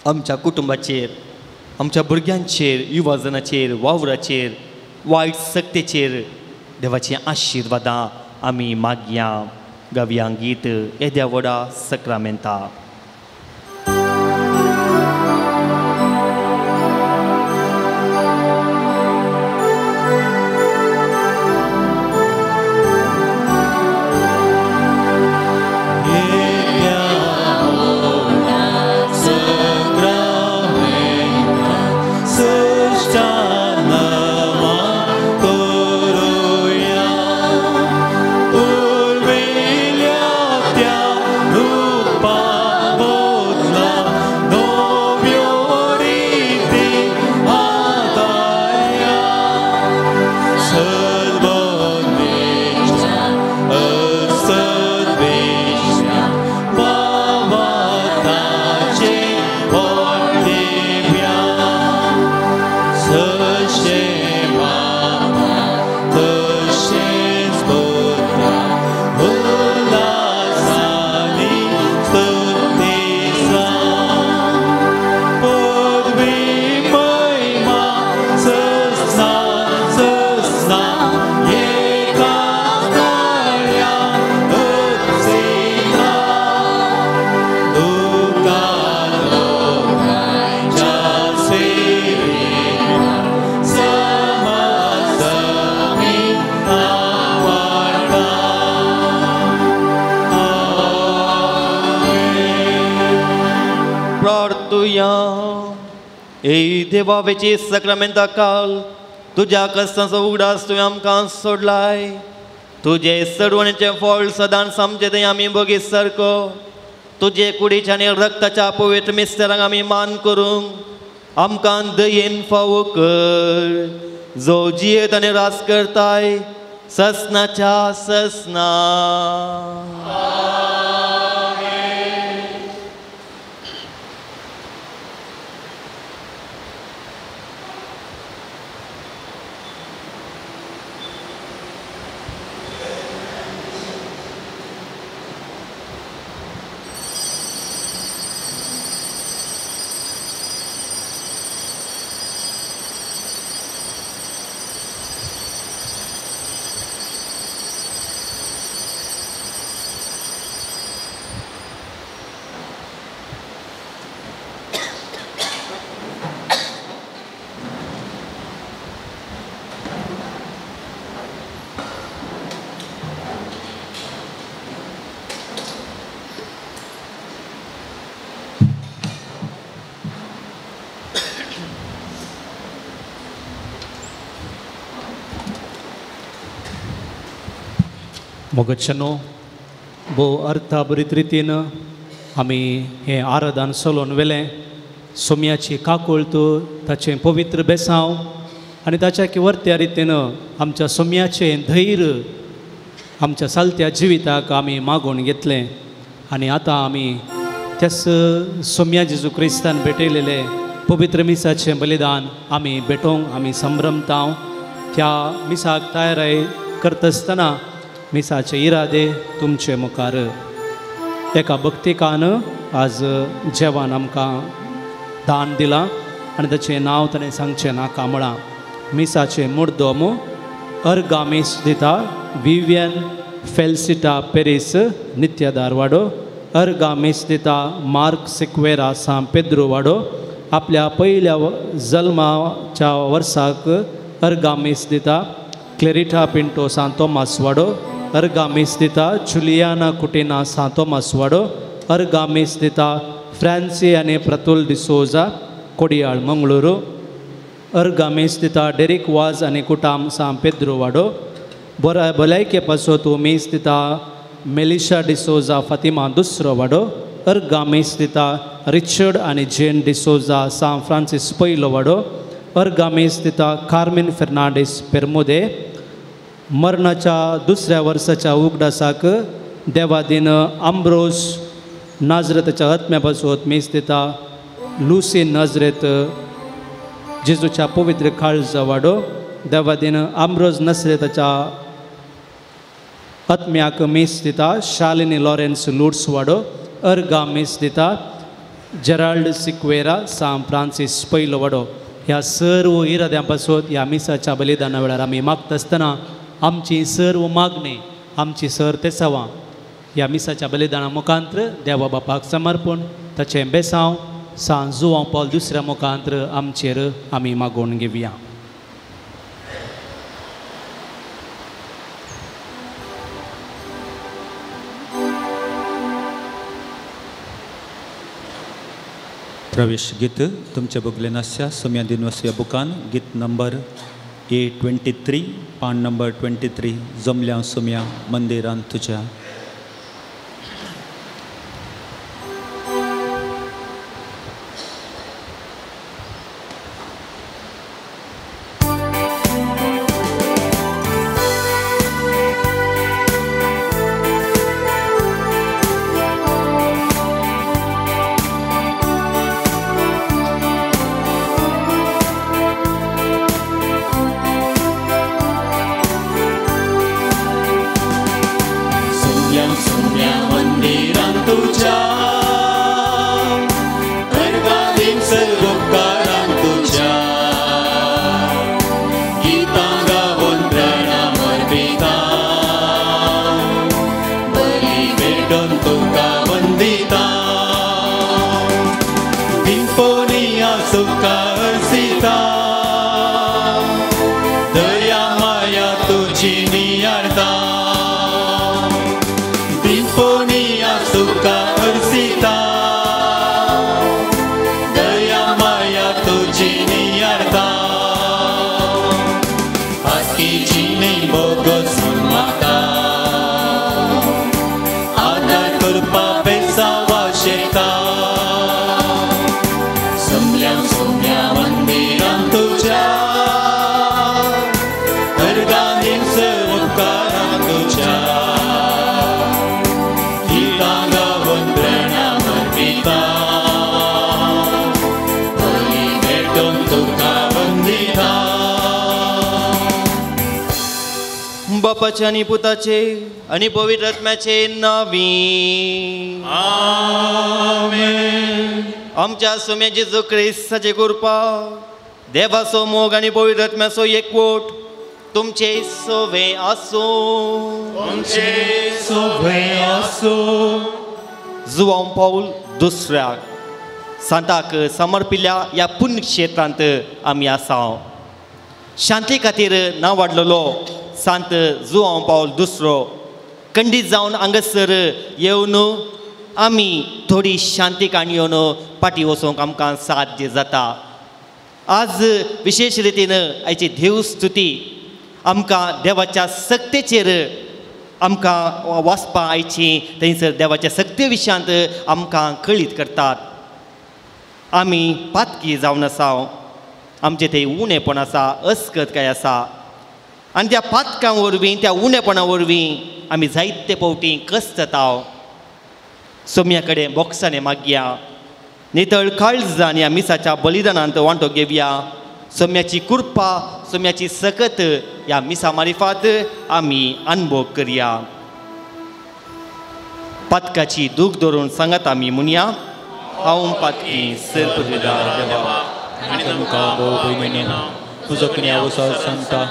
आमच्या कुटुंबाचेर, आमच्या भुरग्यांचेर, युवाजनाचेर, वावराचेर, वायट सक्तेचेर देवाची आशिर्वादां आमी मागया. गावया गीत येद्या व्हडा सक्रामेंता. नांवां करुया पुर्विल्ल्या त्या रुपा बदला नव्यो रिती आदाया सर्वनेच्या असद्वेश्या भावाताचे पोटिव्या जशें बाबा तशेंच पुत्रा उल्हासांनी स्तुती जावं पदवी महिमा ससना ससना एका ताळ्या उत्सिता तुका लोकांच्या सेवेक समाजमी आवडटा. प्रार्थुया. ए देवावेची सक्रामेंता काल तुज्या कश्टांचो उगडास तुवें आमकां सोडलाय. तुजे सरवणेचें फळ सदांच आमचे थंय आमी बगीत सारको तुजे कुडीच्या आनी रक्ताच्या पवित्र मिस्तरांक आमी मान करूंक आमकां दयेन फावो कर, जो जियेत आनी राज करताय ससनाच्या ससना. मोगच्छनो भोव अर्थाभरीत रितीन आमी हें आराधन चलोवन व्हेलें. सोम्याची काकुळट, ताचें पवित्र बेसांव आनी ताच्या किवर्त्या रितीन आमच्या सोम्याचें धैर्य आमच्या चालत्या जिविताक आमी मागोवन घेतलें. आनी आतां आमी त्याच सोम्या जेजू क्रिस्तान भेटयलेलें पवित्र मिसाचें बलिदान आमी भेटोवंक आमी संभ्रमतांव. त्या मिसाक तयाराय करता आसतना मिसाचे इरादे तुमचे मुखार. एका भक्तिकान आज जेवण आमकां दान दिलां आनी ताचें नांव ताणें सांगचें नाका म्हळां. मिसाचें मुर्दोम अर्गामीस दिता विवियन फेल्सिटा पेरीस नित्य धारवाडो. अर्गामीस दिता मार्क सिक्वेरा सां पेद्रो वाडो. आपल्या पयल्या जल्माच्या वर्साक अर्गामीस दिता क्लेरिटा पिंटो सां तोमास वाडो. अर्गामीस दिता जुलियाना कुटिना सां तोमास वाडो. अर्गामीस दिता फ्रांसी आनी प्रतुल डिसोजा कोडियाळ मंगळुरू. अर्गामीस दिता डेरिक वाज आनी कुटाम सां पेद्रो वाडो. बरा भलायके पासत उमेस दिता मेलिशा डिसोजा फातिमा दुसरो वाडो. अर्गामीस दिता रिचर्ड आनी जेन डिसोजा सां फ्रांसीस पयलो वाडो. अर्गामीस दिता कार्मीन फेर्नांडीस पेरमुदे. मरणाच्या दुसऱ्या वर्साच्या उगडासाक देवादीन आंब्रोज नाजरेताच्या आत्म्या पासत मीस दिता लुसी नजरेत जेजूच्या पवित्र काळजा वाडो. देवादीन आंब्रोज नजरेताच्या आत्म्याक मीस दिता शालिनी लॉरेन्स लुड्स वाडो. अर्गा मीस दिता जेराल्ड सिक्वेरा सां फ्रांसीस पयलो वाडो. ह्या सर्व इराद्यां पासत ह्या मिसाच्या बलिदाना वेळार आमी मागता आसतना आमची सर्व मागणी, आमची सर तेसावां ह्या मिसाच्या बलिदाना मुखांत्र देवा बापाक समर्पण, ताचें बेसांव सां जुवांव पावल दुसऱ्या मुखांत्र आमचेर आमी मागोवन घेवया. प्रवेश गीत तुमचे बगले नासया सोम्या दिनवास ह्या बुकान गीत नंबर A23, पान नंबर 23, जमल्या सोम्या मंदिरान तुज्या. बापाचे आनी पुताचे आनी पवित्र आत्म्याचे नांवी आमेन. आमच्या सोम्या जेजू क्रिस्ताचे कृपा, देवाचो मोग आनी पवित्र आत्म्याचो एकवट तुमचे सोवे आसूं. तुमचे सोवे आसूं. जुवांव पावल दुसऱ्याक सांताक समर्पिल्ल्या ह्या पुण्यक्षेत्रांत आमी आसा. शांती खातीर नांव वाडलेलो सांत जुवांव पावल दुसरो खंडीत जावन हांगासर येवन आमी थोडी शांती काणी येवन फाटीं वचूंक आमकां साध्य जाता. आज विशेश रितीन आयची देवस्तुती आमकां देवाच्या सक्तेचेर आमकां वाचपां आयची थंयसर देवाच्या सक्ते विशयांत आमकां कळीत करतात. आमी पातकी जावन आसा, आमचें थंय उणेपण आसा, अस्कत आसा आनी त्या पातकां वरवीं, त्या उणेपणा वरवीं आमी जायते फावटी कश्ट जाता. सोम्या कडेन बोक्सांनी मागया, नितळ काळजान ह्या मिसाच्या बलिदानांत वांटो घेवया. सोम्याची कृपा, सोम्याची सकत ह्या मिसा मारिफात आमी अनुभव करया. पातकाची दूख धरून सांगात आमी म्हणया, हांव पातकी सर पदवीदार देवा आनी तुमकां भोव भयणीन तुजो कितें सांगता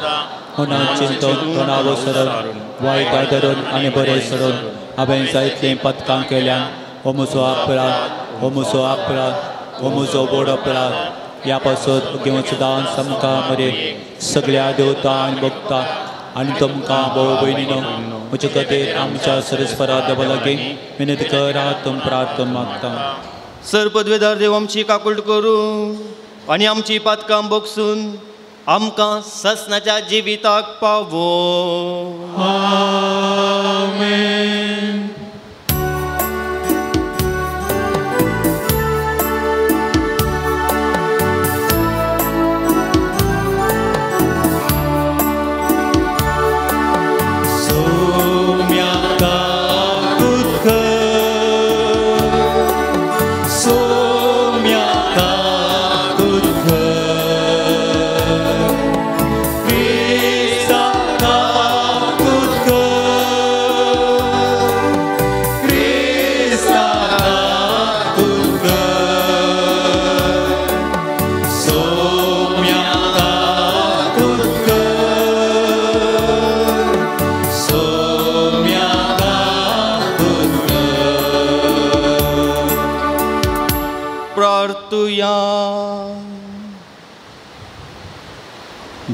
मनान चिंतून तोंडावो सरून वायट आदरून आनी बरें सरून हांवें जायतलीं पदकां केल्यान. हो म्हजो अपराध, हो म्हजो अपराध, हो म्हजो व्हड अपराध. ह्या पासत घेवन सदां सामकां मरे सगळ्या देवता आनी भक्ता आनी तुमकां भोव भयणीनो म्हजे खातीर आमच्या सरस्वरा देवा लागीं विनंती करात प्रार्थना मागता. सर पदवेदार देव आमची काकूट करूं आनी आमची पातकां बगसून आमकां ससनाच्या जिविताक पावो. आमेन.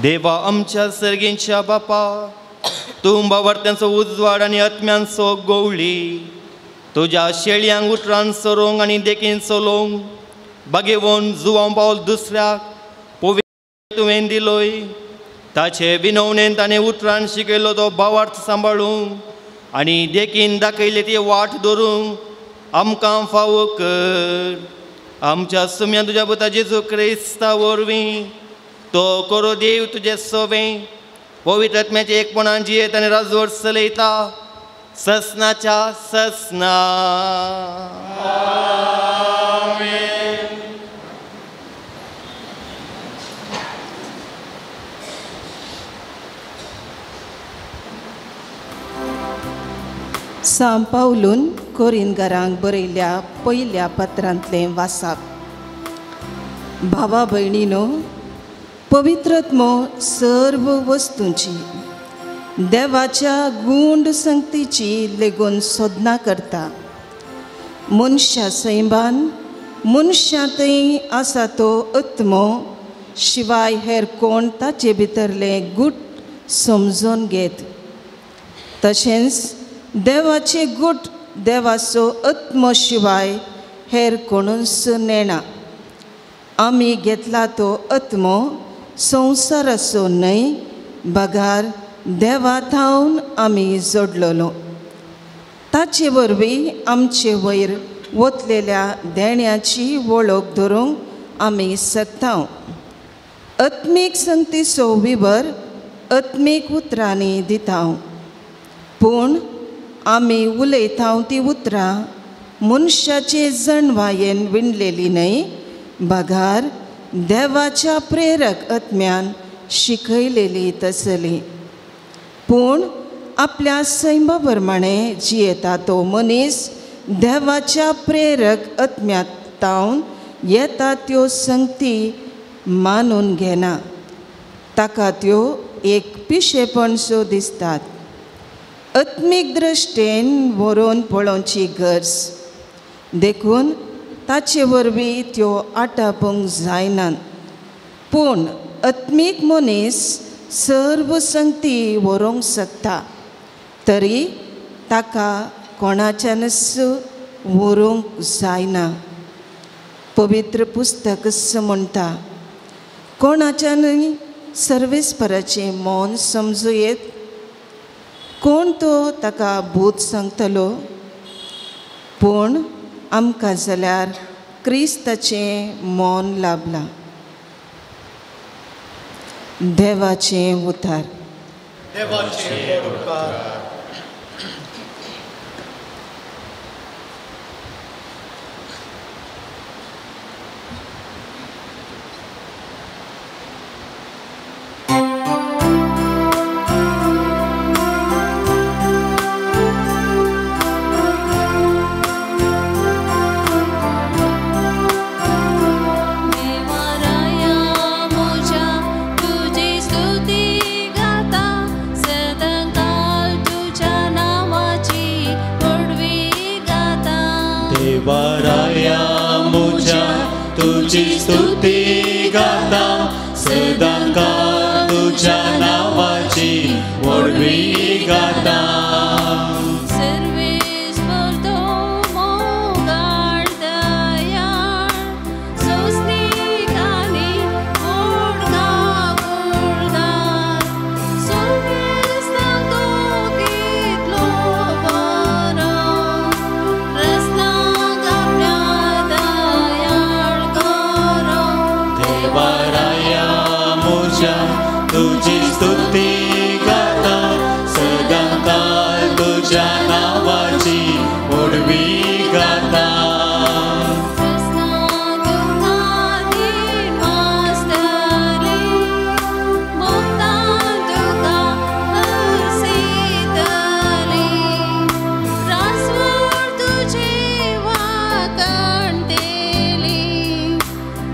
देवा आमच्या सर्गेंच्या बापा, तूं बावर्त्यांचो उजवाड आनी आत्म्यांचो गोवळी, तुज्या शेळयांक उतरान सरोंक आनी देखीन चलोवंक बागेवन जुवांव पावल दुसऱ्याक पवित्र तुवें दिलोय ताचे विनवणेन ताणें उतरान शिकयलो तो भावार्थ सांबाळूंक आनी देखीन दाखयली ती वाट धरूंक आमकां फावो कर. आमच्या सुम्या तुज्या पुता जेजू क्रिस्ता वरवीं तो करो देव तुजें सोवें पवित्र आत्म्याचें एकपणान जियेत आनी राजवट चलयता ससनाच्या ससना. सांव पावलून कोरिनगरांक बरयल्ल्या पयल्या पत्रांतलें वासाप. भावा भयणीनो, पवित्रत्मो सर्व वस्तूंची देवाच्या गूंड संगतीची लेगून सोदना करता. मनशा सैमान मनशांतय आसा तो आत्मो शिवाय हेर कोण ताचे भितरलें गूट समजून घेत. तशेंच देवाचे गूट देवाचो आत्मो शिवाय हेर कोणूच नेणा. आमी घेतला तो आत्मो संवसाराचो न्हय, बगार देवा थावन आमी जोडलेलो. ताचे वरवीं आमचे वयर वतलेल्या देण्याची वळख धरूंक आमी शकता. आत्मीक संगतीचो विवर आत्मीक उतरांनी दिता, पूण आमी उलयता ती उतरां मनशाचे जणवायेन विणलेली न्हय, बगार देवाच्या प्रेरक आत्म्यान शिकयलेली तसली. पूण आपल्या सैमा प्रमाणे जियेता तो मनीस देवाच्या प्रेरक आत्म्यांत येता त्यो संगती मानून घेना, ताका त्यो एक पिशेपणसो दिसतात. आत्मीक दृश्टेन व्हरून पळोवची गरज, देखून ताचे वरवीं त्यो आटापूंक जायनात. पूण आत्मीक मनीस सर्व संगती व्हरूंक शकता, तरी ताका कोणाच्यानच व्हरूंक जायना. पवित्र पुस्तकच म्हणटा, कोणाच्यानूय सर्वेस्पराचें मौन समजूं येत, कोण तो ताका भूत सांगतलो. पूण आमकां जाल्यार क्रिस्ताचें मौन लाभलां. देवाचें उतार. देवाचें उपकार. देवाराया मुझ्या तुझी स्तुती गाता, सदांकाळ तुझ्या नावाची व्हडवी गाता. सर्वेस्पर तो मोगाळ दयाळ, सोंसणीक आनी गुणगार, सुमेस्तांक तो कितलो बरो, रसनाक आपल्या दयाळ करो. देवाराया मुझ्या तुझी स्तुती गाता, सदांकाळ तुझ्या नावाची व्हडवी गाता. रसनाक तुका दिमासतली, मोगतान तुका हरसितली, रासवळ तुजी वाकणतेली,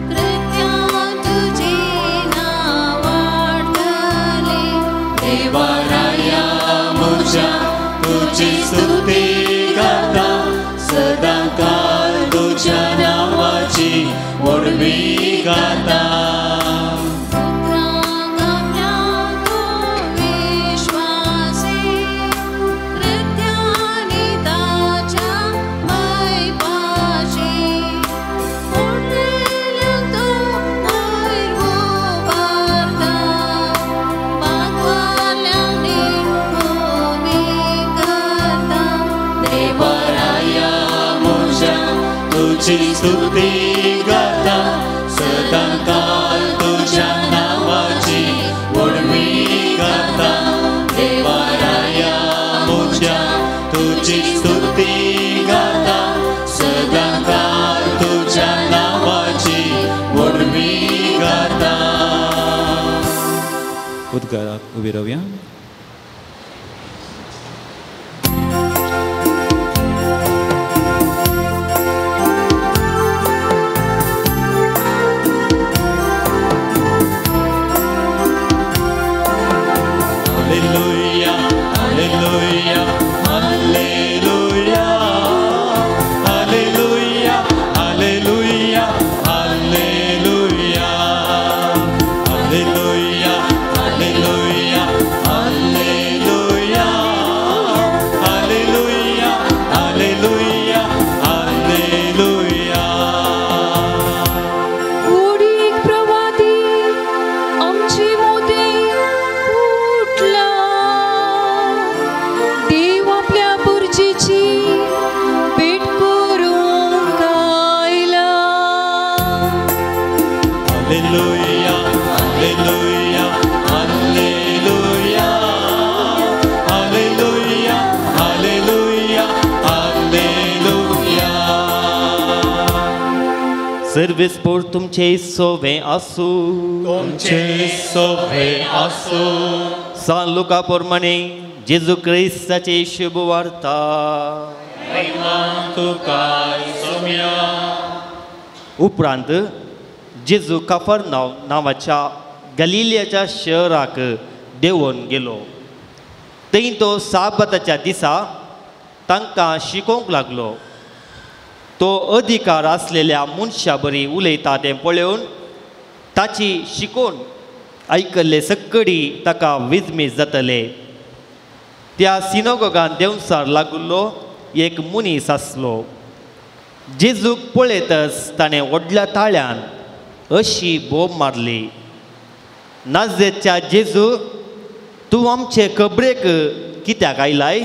कृत्यां तुजी नावाडतली. देवाराया मुझ्या तुझी स्तुती गाता, सदांकाळ तुझ्या नावाची व्हडवी गाता. पुत्रांक आपल्या तो विश्वासी, कृत्यांनी ताच्या मैपाशी, व्हडले तुजी स्तुती गाता सदांकाळ तुज्या नांवाची व्हडवी गाता देवाराया म्हज्या तुजी स्तुती गाता सदांकाळ तुज्या नांवाची व्हडवी गाता. उद्गाराक उबी रावया. Hallelujah, hallelujah, hallelujah, hallelujah, hallelujah, hallelujah, hallelujah, hallelujah, hallelujah, hallelujah, hallelujah, hallelujah. उडीक प्रवादी आमची मोदी उठला देव आपल्या पुरजीची भेट करूंक आयला. Hallelujah, hallelujah, hallelujah, hallelujah, hallelujah, hallelujah. Service पूर तुमचे सोवे आसू. तुमचे सोवे आसू. सान लुका प्रमाणे जेजू क्रिस्ताची शुभ वार्ता. महिमा तुका सोम्या. उपरांत जेजू काफरनाव नांवाच्या गलिलियाच्या शहराक देंवोन गेलो. थंय तो साबाताच्या दिसा तांकां शिकोवंक लागलो. तो अधिकार आसलेल्या मनशा बरी उलयता तें पळोवन ताची शिकोवन आयकल्ले सक्कडी ताका विजमीज जातले. त्या सिनोगोगान देंवसार लागुल्लो एक मनीस आसलो. जेजूक पळयतच ताणें व्हडल्या ताळ्यान अशी बोब मारली, नाझरेतच्या जेजू, तूं आमचे कबरेक कित्याक आयलाय?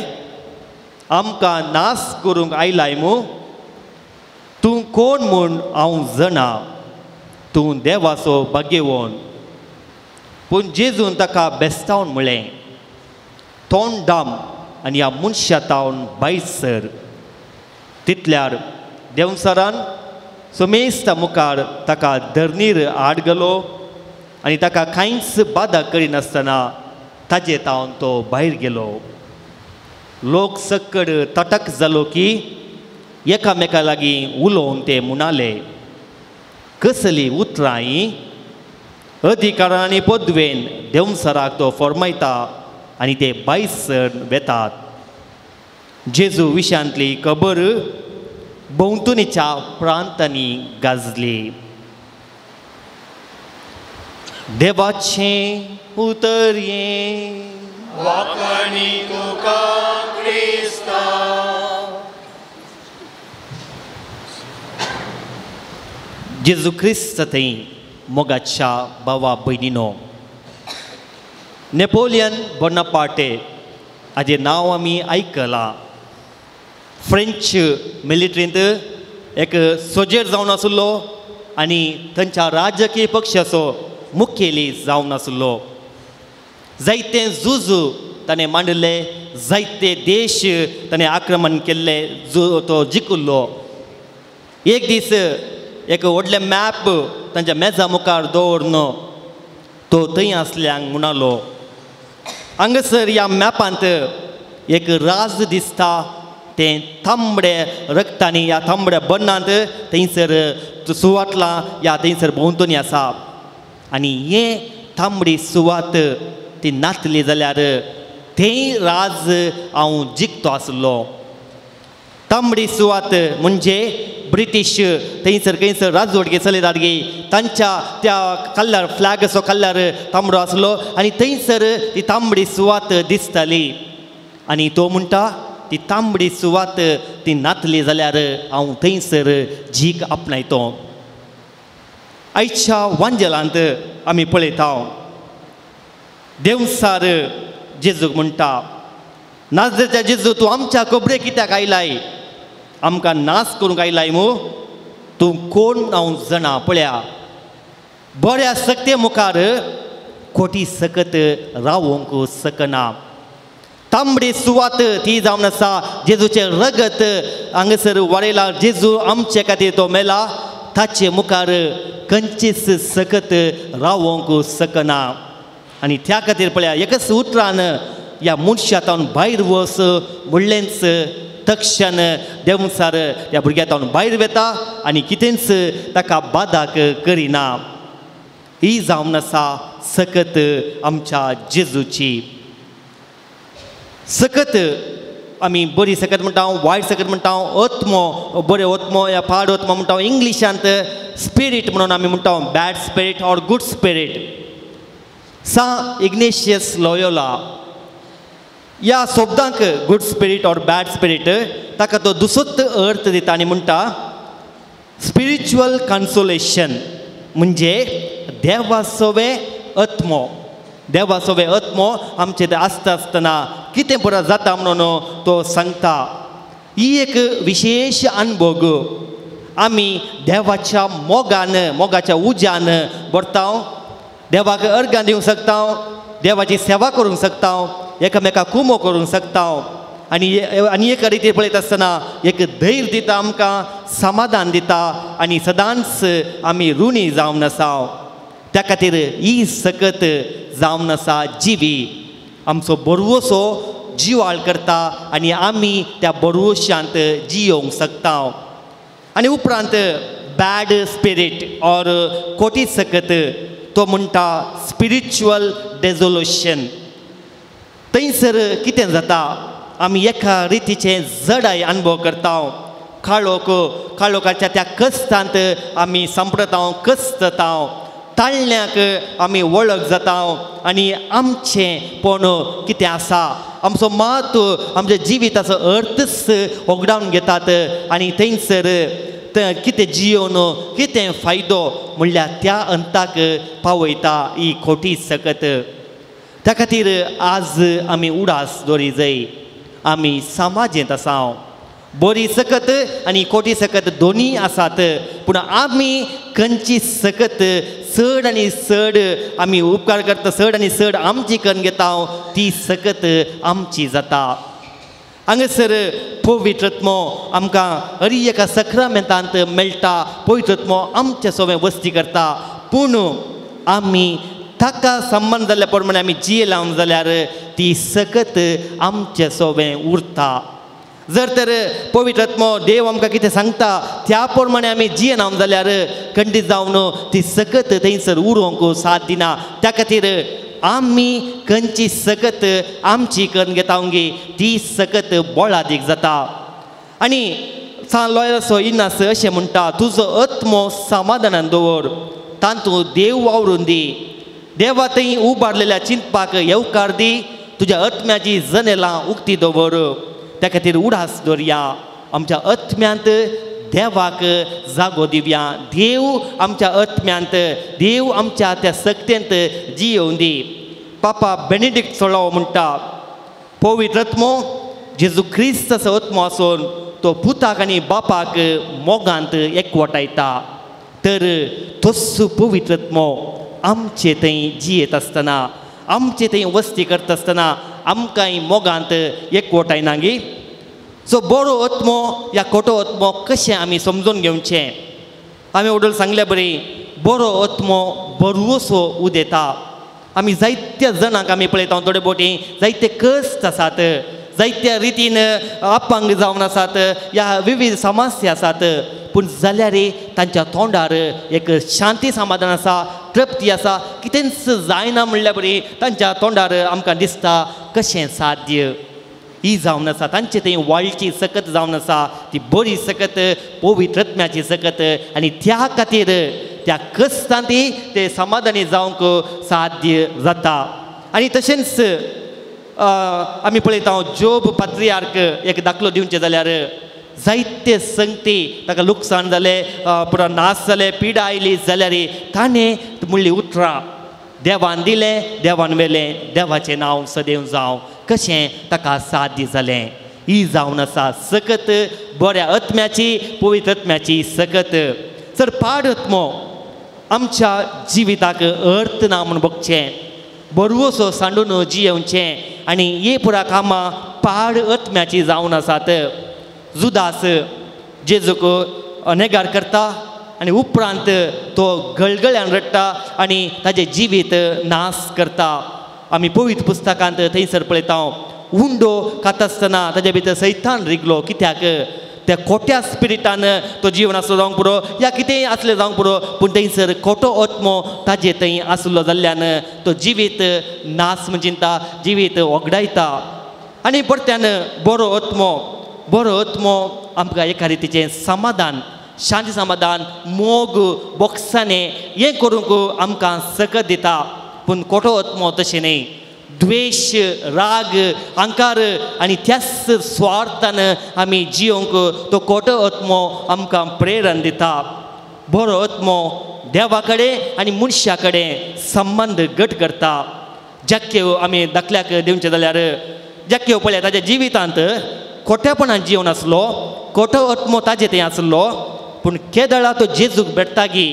आमकां नास करूंक आयलाय मू? तूं कोण म्हूण हांव जाणा, तूं देवाचो भाग्यवन. पूण जेजून ताका बेस्तावन म्हळें, तोंड दाम आनी ह्या मनशा तावन भायर सर. तितल्यार देंवसारान सोमेस्ता मुखार ताका धरणीर आड गेलो आनी ताका कांयच बादा करिनासतना ताजे तावन तो भायर गेलो. लोक सक्कड तटक जालो की एकामेका लागीं उलोवन ते म्हणाले, कसली उतरां हीं? अधिकारान आनी पदवेन देंवसाराक तो फॉर्मायता आनी ते भायर सर वेतात. जेजू विशांतली खबर भोंवतणीच्या प्रांतांनी गाजली. देवाचें उतर हें. वाखाणी तुका क्रिस्ता. जेजू क्रिस्त थंय मोगाच्या भावा भयणीनो, नेपोलियन बोनापार्टे हाजें नांव आमी आयकलां. फ्रेंच मिलिट्रींत एक सोजेर जावन आसलो आनी थंयच्या राजकीय पक्षाचो मुखेली जावन आसलो. जायते झूज ताणें मांडिल्ले, जायते देश ताणें आक्रमण केल्ले, तो जिखिल्लो. एक दीस एक व्हडलें मॅप तांच्या मेजा मुखार दवरून तो थंय आसल्यांक म्हणालो, हांगासर ह्या मॅपांत एक राज दिसता, तें तांबडे रक्तांनी ह्या तांबड्या बन्नांत थंयसर सुवातलां ह्या थंयसर भोंवतणी आसा आनी हे तांबडी सुवात ती नातली जाल्यार थंय राज हांव जिखतो आसलो. तांबडी सुवात म्हणजे ब्रिटीश थंयसर खंयसर राजवटके चलयतात गे तांच्या त्या कलर फ्लॅगाचो कलर तांबडो आसलो आनी थंयसर ती तांबडी सुवात दिसताली. आनी तो म्हणटा ती तांबडी सुवात ती नातली जाल्यार हांव थंयसर जीक आपणायतो. आयच्या वांजेलांत आमी पळयता देवसार जेजूक म्हणटा, नाजरेच्या जेजू, तूं आमच्या खबरे कित्याक आयलाय? आमकां नाश करूंक आयलाय मू? तूं कोण हांव जाणा. पळया बऱ्या सक्ते मुखार खोटी सकत रावोंक शकना. तांबडी सुवात ती जावन आसा जेजूचें रगत हांगासर वाडयलां. जेजू आमचे खातीर तो मेला, ताचे मुखार खंयचीच सकत रावोंक शकना. आनी त्या खातीर पळया एकच उतरान ह्या मनशा तावन भायर वच म्हणलेंच तक्षण देवसार ह्या भुरग्या तावन भायर वता आनी कितेंच ताका बादाक करिना. ही जावन आसा सकत आमच्या जेजूची. सकत आमी बरी सकत म्हणटा, वायट सकत म्हणटा, आत्मो बरे आत्मो या पाड आत्मो म्हणटा. इंग्लिशांत स्पिरीट म्हणून आमी म्हणटा, bad spirit or good spirit. Saint Ignatius Loyola ह्या शब्दांक good spirit or bad spirit ताका तो दुसरोच अर्थ दिता आनी म्हणटा स्पिरिच्युअल कन्सोलेशन म्हणजे देवासोवे आत्मो. देवासोवे आत्मो आमचे ते आसता आसतना कितें बरो जाता म्हणून तो सांगता. ही एक विशेश अनुभव. आमी देवाच्या मोगान, मोगाच्या उज्यान भरता, देवाक अर्गां दिवंक शकता, देवाची सेवा करूंक शकता, एकामेका कुमो करूंक शकता. आनी आनी एक रितीर पळयता आसतना एक धैर्य दिता आमकां, समाधान दिता आनी सदांच आमी ऋणी जावन आसा. त्या खातीर ही सकत जावन आसा जिवी आमचो बरवसो जिवाळ करता आनी आमी त्या बरवशांत जियोवंक शकता. आनी उपरांत बॅड स्पिरीट ऑर खोटी सकत तो म्हणटा स्पिरिच्युअल डेजोल्युशन. थंयसर कितें जाता, आमी एका रितीचें जडाय अनुभव करता. काळोख, काळोखाच्या त्या कस्तांत आमी सांपडता, कसता, ताळण्याक आमी वळख जाता आनी आमचें पण कितें आसा आमचो मात आमच्या जिविताचो अर्थच होगडावन घेतात आनी थंयसर कितें जियोवन कितें फायदो म्हणल्यार त्या अंताक पावयता ही खोटी सकत. त्या खातीर आज आमी उडास दवरी जाय. आमी समाजेंत आसा, बरी सकत आनी खोटी सकत दोनूय आसात, पूण आमी खंयची सकत चड आनी चड आमी उपकार करता, चड आनी चड आमची करून घेता, ती सकत आमची जाता. हांगासर पवित्र आत्मो आमकां हर एका सक्रामेंतांत मेळटा. पवित्र आत्मो आमचे सोबें वस्ती करता, पूण आमी ताका संबंद जाल्ल्या प्रमाणे आमी जियेला जाल्यार ती सकत आमचे सोबें उरता. जर तर पवित्र आत्मो देव आमकां कितें सांगता त्या प्रमाणे आमी जियेना जाल्यार खंडीत जावन ती सकत थंयसर उरोवंक साथ दिना. त्या खातीर आमी खंयची सकत आमची करून घेता ती सकत बळादीक जाता. आनी सान लॉयराचो इनास अशें म्हणटा, तुजो आत्मो समाधानान दवर, तातूंत देव वावरून दी, देवा थंय उबारलेल्या चिंतपाक येवकार दी, तुज्या आत्म्याची जनेलां उक्ती दवर. त्या खातीर उडास दवरया, आमच्या आत्म्यांत देवाक जागो दिवया. देव आमच्या आत्म्यांत, देव आमच्या त्या सक्तेंत जियोवन दी. पापा बेनेडिक्ट सोळावो म्हणटा, पवित्र आत्मो जेजू क्रिस्ताचो आत्मो आसून तो पुताक आनी बापाक मोगांत एकवटायता. तर तोच पवित्र आत्मो आमचे थंय जियेत आसतना, आमचे थंय वस्ती करता आसतना आमकांय मोगांत एकवटायना गी. सो बरो आत्मो या खोटो आत्मो कशें आमी समजून घेवचें? आमी वडील सांगल्या बरी, बरो आत्मो बरवसो उदेता. आमी जायत्या जाणांक आमी पळयता, थोडे बोटी जायते कश्ट आसात, जायत्या रितीन अपंग जावन आसात, या विविध समस्या आसात, पूण जाल्यार तांच्या तोंडार एक शांती समाधान आसा, तृप्ती आसा. कितेंच जायना म्हणल्यार बरी तांच्या तोंडार आमकां दिसता कशें साध्य ही जावन आसा. तांचे थंय वाळची सकत जावन आसा, ती बरी सकत, पवित्र आत्म्याची सकत. आनी त्या खातीर त्या कश्टांत ते समाधानी जावंक साध्य जाता. आनी तशेंच आमी पळयता जोब पात्रियार्क एक दाखलो दिवचें जाल्यार जायते संगती ताका लुकसाण जालें, पुरो नाश जालें, पिडा आयली, जाल्यार ताणें म्हणली उतरां, देवान दिलें देवान व्हेलें, देवाचें नांव सदैव जावं. कशें ताका साध्य जालें? ही जावन आसा सकत बऱ्या आत्म्याची, पवित्र आत्म्याची सकत. तर पाड आत्मो आमच्या जिविताक अर्थ ना म्हूण बगचें, बरवसो सांडून जियेवचें आनी हे पुरा कामां पाड आत्म्याची जावन आसात. जुदास जेजूक अनेगार करता आनी उपरांत तो गळगळ्यान रडटा आनी ताजें जिवीत नाश करता. आमी पवित्र पुस्तकांत थंयसर पळयता उंडो खाता आसतना ताजे भितर सैतान रिगलो. कित्याक त्या खोट्या स्पिरिटान तो जीवन आसलो जावंक पुरो या कितेंय आसलें जावंक पुरो, पूण थंयसर खोटो आत्मो ताजे थंय आसलो जाल्ल्यान तो जिवीत नाश म्हण चिंता, जिवीत वगडायता. आनी परत्यान बरो आत्मो, बरो आत्मो आमकां एका रितीचें समाधान, शांती समाधान, मोग, बोक्साणें हें करूंक आमकां सकत दिता. पूण खोटो आत्मो तशें न्हय, द्वेश, राग, अहंकार आनी त्याच स्वार्थान आमी जियोंक तो खोटो आत्मो आमकां प्रेरण दिता. बरो आत्मो देवा कडेन आनी मनशा कडेन संबंद घट करता. जाक्केव आमी धाकल्याक दिवचें जाल्यार जाक्केव पळया ताज्या जिवितांत खोटेपणान जिवन आसलो, खोटो आत्मो ताजे थंय आसलो, पूण केदळा तो जेजूक भेटतागी,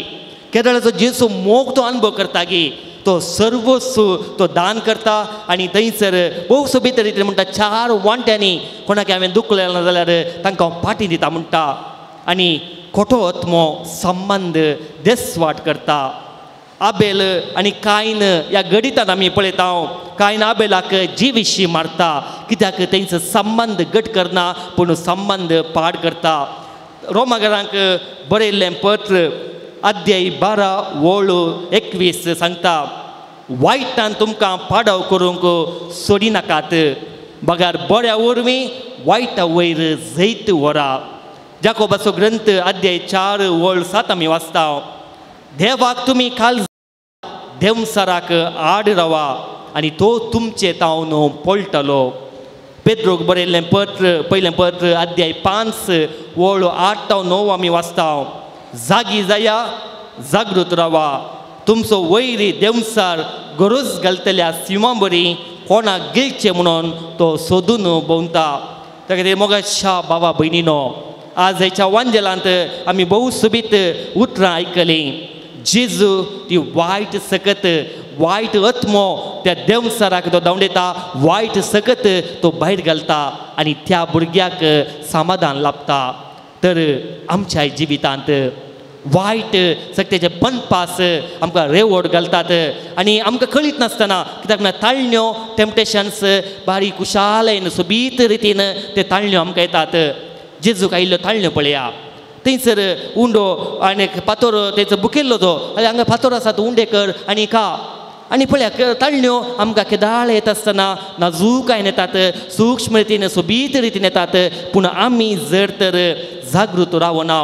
केदळाचो जेजू मोग तो अनुभव करतागी, तो सर्वस्व तो दान करता. आनी थंयसर भोव सोबीत रितीन म्हणटा 4 वांट्यांनी कोणाक हांवें दुखलें ना जाल्यार तांकां हांव पाटी दिता म्हणटा. आनी खोटो आत्मो संबंद देसवाट करता. आबेल आनी कायन ह्या गणितान आमी पळयता, कायन आबेलाक जिविशी मारता. कित्याक तेंचो संबंद घट करना पूण संबंद पाड करता. रोमागरांक बरयल्लें पत्र अध्याय 12 ओळ 21 सांगता, वायटान तुमकां पाडव करूंक सोडिनाकात, बगार बऱ्या वरवीं वायटा वयर जैत व्हरा. जाकोबाचो ग्रंथ अध्याय 4 ओळ 7 आमी वाचता, देवाक तुमी काल देवसाराक आड रावा आनी तो तुमचे तावन पळटलो. पेद्रोक बरयल्लें पत्र पयलें पत्र अध्याय 5 ओळ 8 तावन 9 आमी वाचता, जागी जाया, जागृत रावा, तुमचो वैरी देवसार गरज घालतल्या सिमा बरी कोणाक गिळचें म्हणून तो सोदून भोंवता. त्या खातीर मोगाच्या बाबा भयणीनो, आज हेच्या वांजेलांत आमी भोव सोबीत उतरां आयकलीं. जेजू ती वायट सकत, वायट आत्मो त्या देवसाराक तो धांवडयता, वायट सकत तो भायर घालता आनी त्या भुरग्याक समाधान लाभता. तर आमच्या जिवितांत वायट सक्तेचे बनपास आमकां रेवड घालतात आनी आमकां कळीत नासतना, कित्याक म्हणल्यार ताळण्यो टेम्पटेशन्स बारीक कुशालायन सोबीत रितीन ते ताळण्यो आमकां येतात. जेजूक आयिल्ल्यो ताळण्यो पळया, थंयसर उंडो आनी फातोर थंयसर बुकिल्लो तो, आनी हांगा फातोर आसा तो उंडे कर आनी खा. आनी पळया ताळण्यो आमकां केदाळ येता आसतना नाजूकायन येतात, सूक्ष्म रितीन सोबीत रितीन येतात. पूण आमी जर तर जागृत रावना,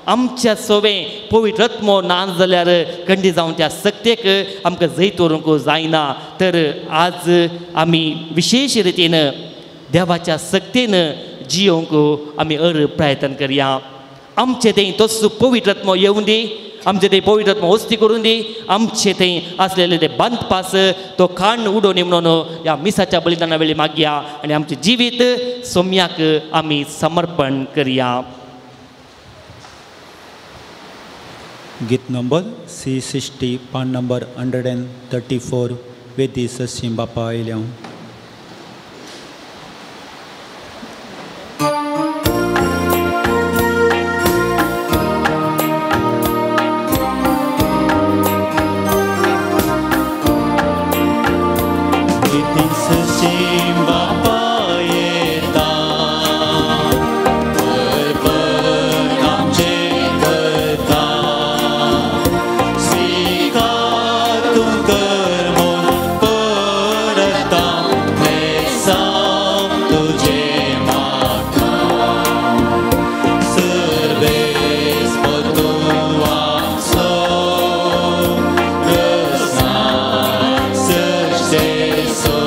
आमच्या सोवें पवित्र आत्मो ना जाल्यार कंडी जावन त्या सक्तेक आमकां जैत व्हरूंक जायना. तर आज आमी विशेश रितीन देवाच्या सक्तेन जियोंक आमी अर प्रयत्न करया. आमचे थंय तोच पवित्र आत्मो येवूं दी, आमचे थंय पवित्र आत्मो वस्ती करून दी, आमचे थंय आसलेले ते बांदपास तो खाण उडोवन म्हणून ह्या मिसाच्या बलिदाना वेळी मागया आनी आमचें जिवीत सोम्याक आमी समर्पण करया. गीत नंबर C60, पान नंबर 134, वेदी ससीं बापा आयल्या. So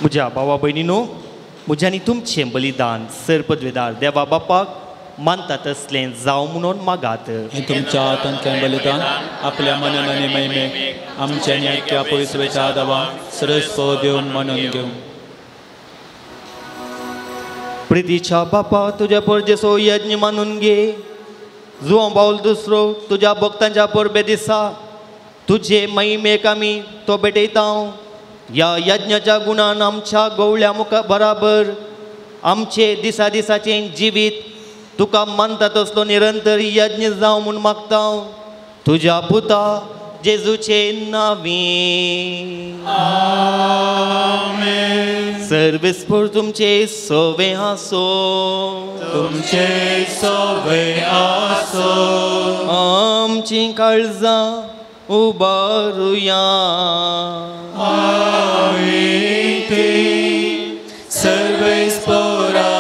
म्हज्या भावा भयणीनो, म्हज्या आनी तुमचें बलिदान सर पदवेदार देवा बापाक मानता तसलें जावं म्हणून मागात. हें तुमच्या हातांतलें बलिदान आपल्या मनान आनी महिमे आमच्या आनी आख्या पयसवेच्या देवा सरस देवन मानून घेवं. प्रितीच्या बापा, तुज्या परजेचो यज्ञ मानून घे. जुवां बावल दुसरो तुज्या भक्तांच्या परबे दिसा तुजे महिमेक आमी तो भेटयता. ह्या यज्ञाच्या गुणान आमच्या गवळ्या मुखा बराबर आमचे दिसा दिसाचें जिवीत तुका मानता तसलो निरंतर यज्ञ जावं म्हूण मागता. तुज्या पुता जेजूचे नांवी आमेन. सर्वेस्पोर तुमचे सवे आसो, तुमचे सवे आसो. आमची काळजां उबारुया. आमी ती सर्वेस्पोरा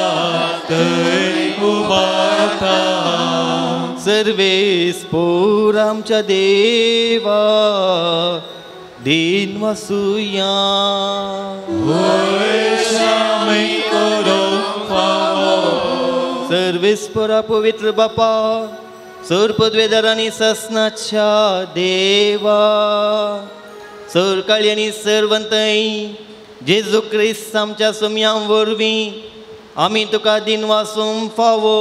थंय उबारता. सर्वेस्पोर आमच्या देवा दिन वासुया. सर्वेस्पोरा पवित्र बापा, सर पदवेदार आनी सासनाच्या देवा, सर काळी आनी सरवंतय जेजू क्रिस्त आमच्या सोम्यां वरवीं आमी तुका दिन वासूंक फावो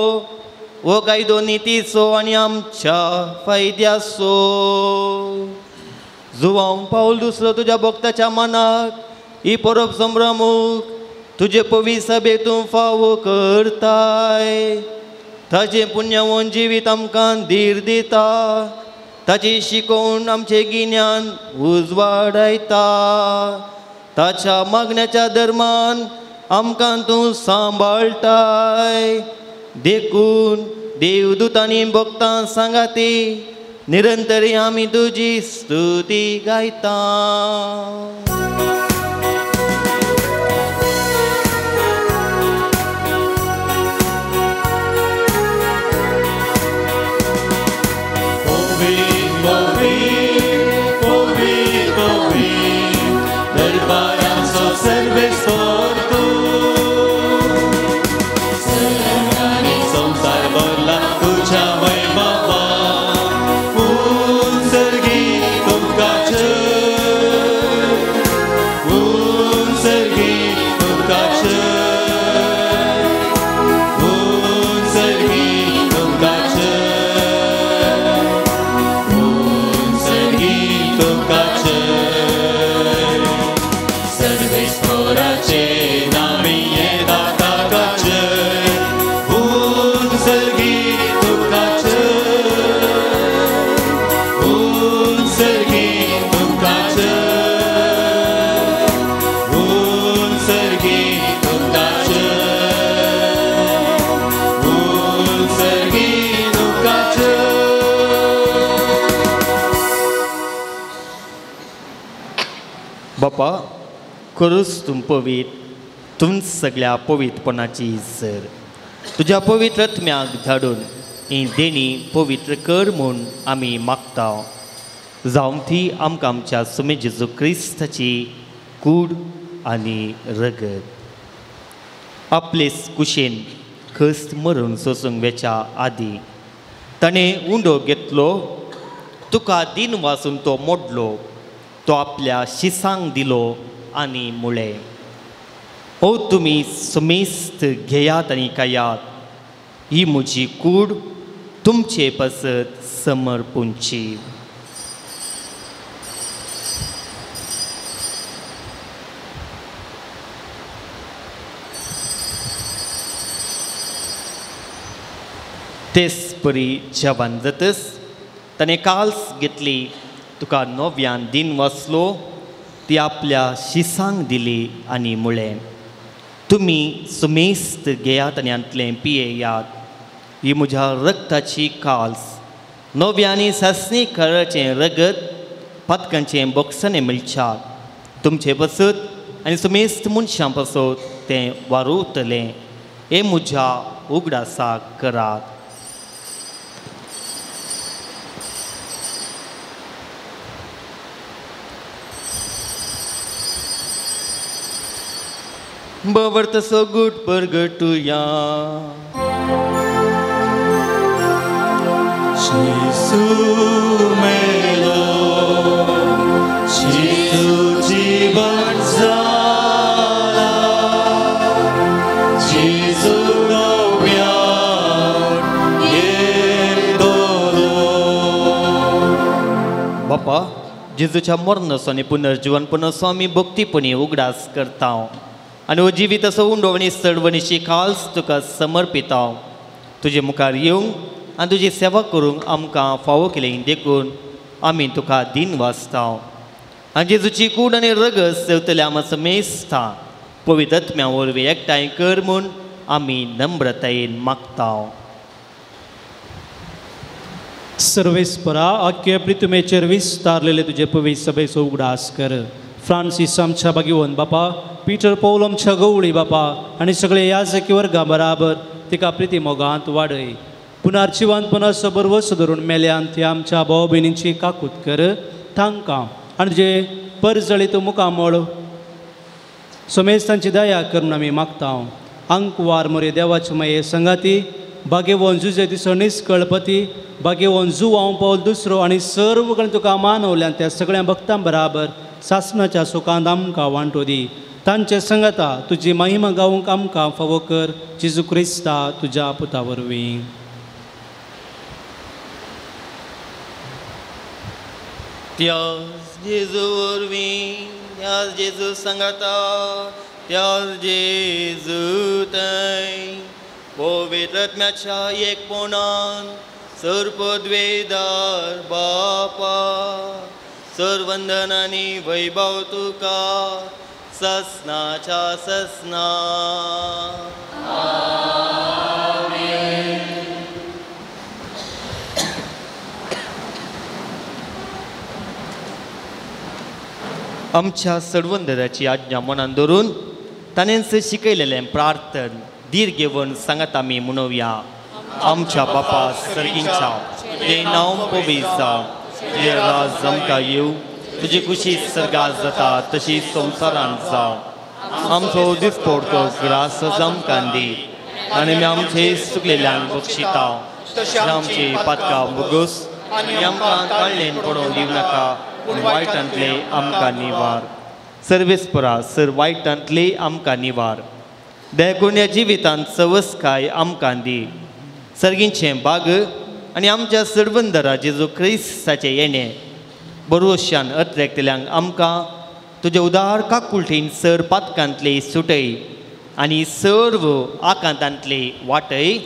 हो कायदो नितीचो आनी आमच्या फायद्याचो. जुवांव पावल दुसरो तुज्या भक्ताच्या मनाक ही परब संभ्रमूक तुजे पवी सभेक तूं फावो करताय. ताजें पुण्यवन जिवीत आमकां धीर दिता, ताची शिकोवण आमचें गिन्यान उजवाडायता. ताच्या मागण्याच्या धर्मान आमकां तूं सांबाळटाय. देखून देवदूतांनी भक्तां सांगाती निरंतरी आमी तुजी स्तुती गायता. बापा, खरूच तूं पवित्र, तूंच सगळ्या पवित्रपणाची सर. तुज्या पवित्र आत्म्याक धाडून ही देणी पवित्र कर म्हूण आमी मागता. जावं ती आमकां आमच्या सुमे जेजू क्रिस्ताची कूड आनी रगत. आपलेच कुशेन खस्त मरून सोसूंक वेच्या आदीं ताणें उंडो घेतलो, तुका दिन वासून तो मोडलो, तो आपल्या शिसांक दिलो आनी मुळे, ओ तुमी समेस्त घेयात आनी खायात, ही म्हजी कूड तुमचे पासत समर्पूंची. तेच परी जेवण जातच ताणें काल्स घेतली, तुका नव्यान दिन वाचलो, ती आपल्या शिसांक दिली आनी मुळें, तुमी सुमेस्त घेयात आनी हांतलें पियेयात, ही म्हज्या रक्ताची काल्स, नव्या आनी सासणी कराचें रगत पातकांचें बोगसणें मेळच्याक तुमचे पासत आनी सुमेस्त मनशां पासत तें वारवतलें. हें म्हज्या उगडासाक करात. बवर्त सगुट परगटुया. जेजू मेलो, जेजू जीवन जाला, जेजू नव्यान येतलो. बापा, जेजूच्या मरणाचो आनी पुनर्जीवनपणाचो आमी भक्तीपणी उगडास करता आनी हो जिवीत असो उंडोवणी चडवणीची खास तुका समर्पिता. तुजे मुखार येवंक आनी तुजी सेवा करूंक आमकां फावो केली देखून आमी तुका दिन वाचता. आनी जेजूची कूड आनी रगत सेवतल्या आमचो मेस्ता पवित्र आत्म्या वरवीं एकठांय कर म्हूण आमी नम्रतायेन मागता. सर्वेस्परा, आख्खे पृथ्वीचेर विस्तारलेले तुजे पवित्र सभेचो उगडास कर. फ्रांसीस आमच्या भाग्यवंत बापा, पीटर पौल आमच्या गवळी बापा आनी सगळे याजकी वर्गा बराबर तिका प्रिती मोगांत वाडय. पुनर्जिवंतपणाचो बरवस धरून मेल्यान ती आमच्या भाव भयणींची काकूत कर. तांकां आनी तुजे परजळीत मुखामळ समेस्तांची दया करून आमी मागता. आंकवार मोरे देवाचे माये संगाती भाग्यवंत जुजे दिसो निस्कळपती भाग्यवंत जुवांव पावल दुसरो आनी सर्व कडेन तुका मानवल्यान त्या सगळ्या भक्तां बराबर सासणाच्या सुखांत आमकां वांटो दी. तांचे संगता तुजी महिमा गावंक आमकां फावो कर. जेजू क्रिस्ता तुज्या पुता वरवीं. त्याच जेजू वरवीं, त्याच जेजू संगता, त्याच जेजू थंय पवित्र आत्म्याच्या एकपणान सर्वपदवेदार बापा, सर्वंदन आनी वैभव तुका ससनाच्या ससना. आमच्या सडवंदराची आज्ञा मनान धरून ताणेंच शिकयलेलें प्रार्थन धीर घेवन सांगात आमी म्हणोवया. आमच्या बापा सर्गींच्या, तुजें नांव पवित्र जावं, तुजें राज आमकां येवं, तुजी खुशी सर्गात जाता तशी संवसारांत जावं. आमचो दिसपडतो ग्रास आमकां दी आनी आमी आमचे चुकलेल्यांक बक्षिता, तशें आमची पातकां भोगोस आनी आमकां ताळ्ळेन पडोवंक दिवं नाका, पूण वायटांतले आमकां निवार. सर्वेस्परा, सर वायटांतले आमकां निवार. देखून ह्या जिवितांत सवसकाय आमकां दी. सर्गींचें बाग आनी आमच्या सरबंदरा जेजू क्रिस्ताचें येणें बरोवश्यान अत्रेकतल्यांक आमकां तुजे उदार काकुळटीन सर पातकांतले सुटय आनी सर्व आकांतांतले वाटय.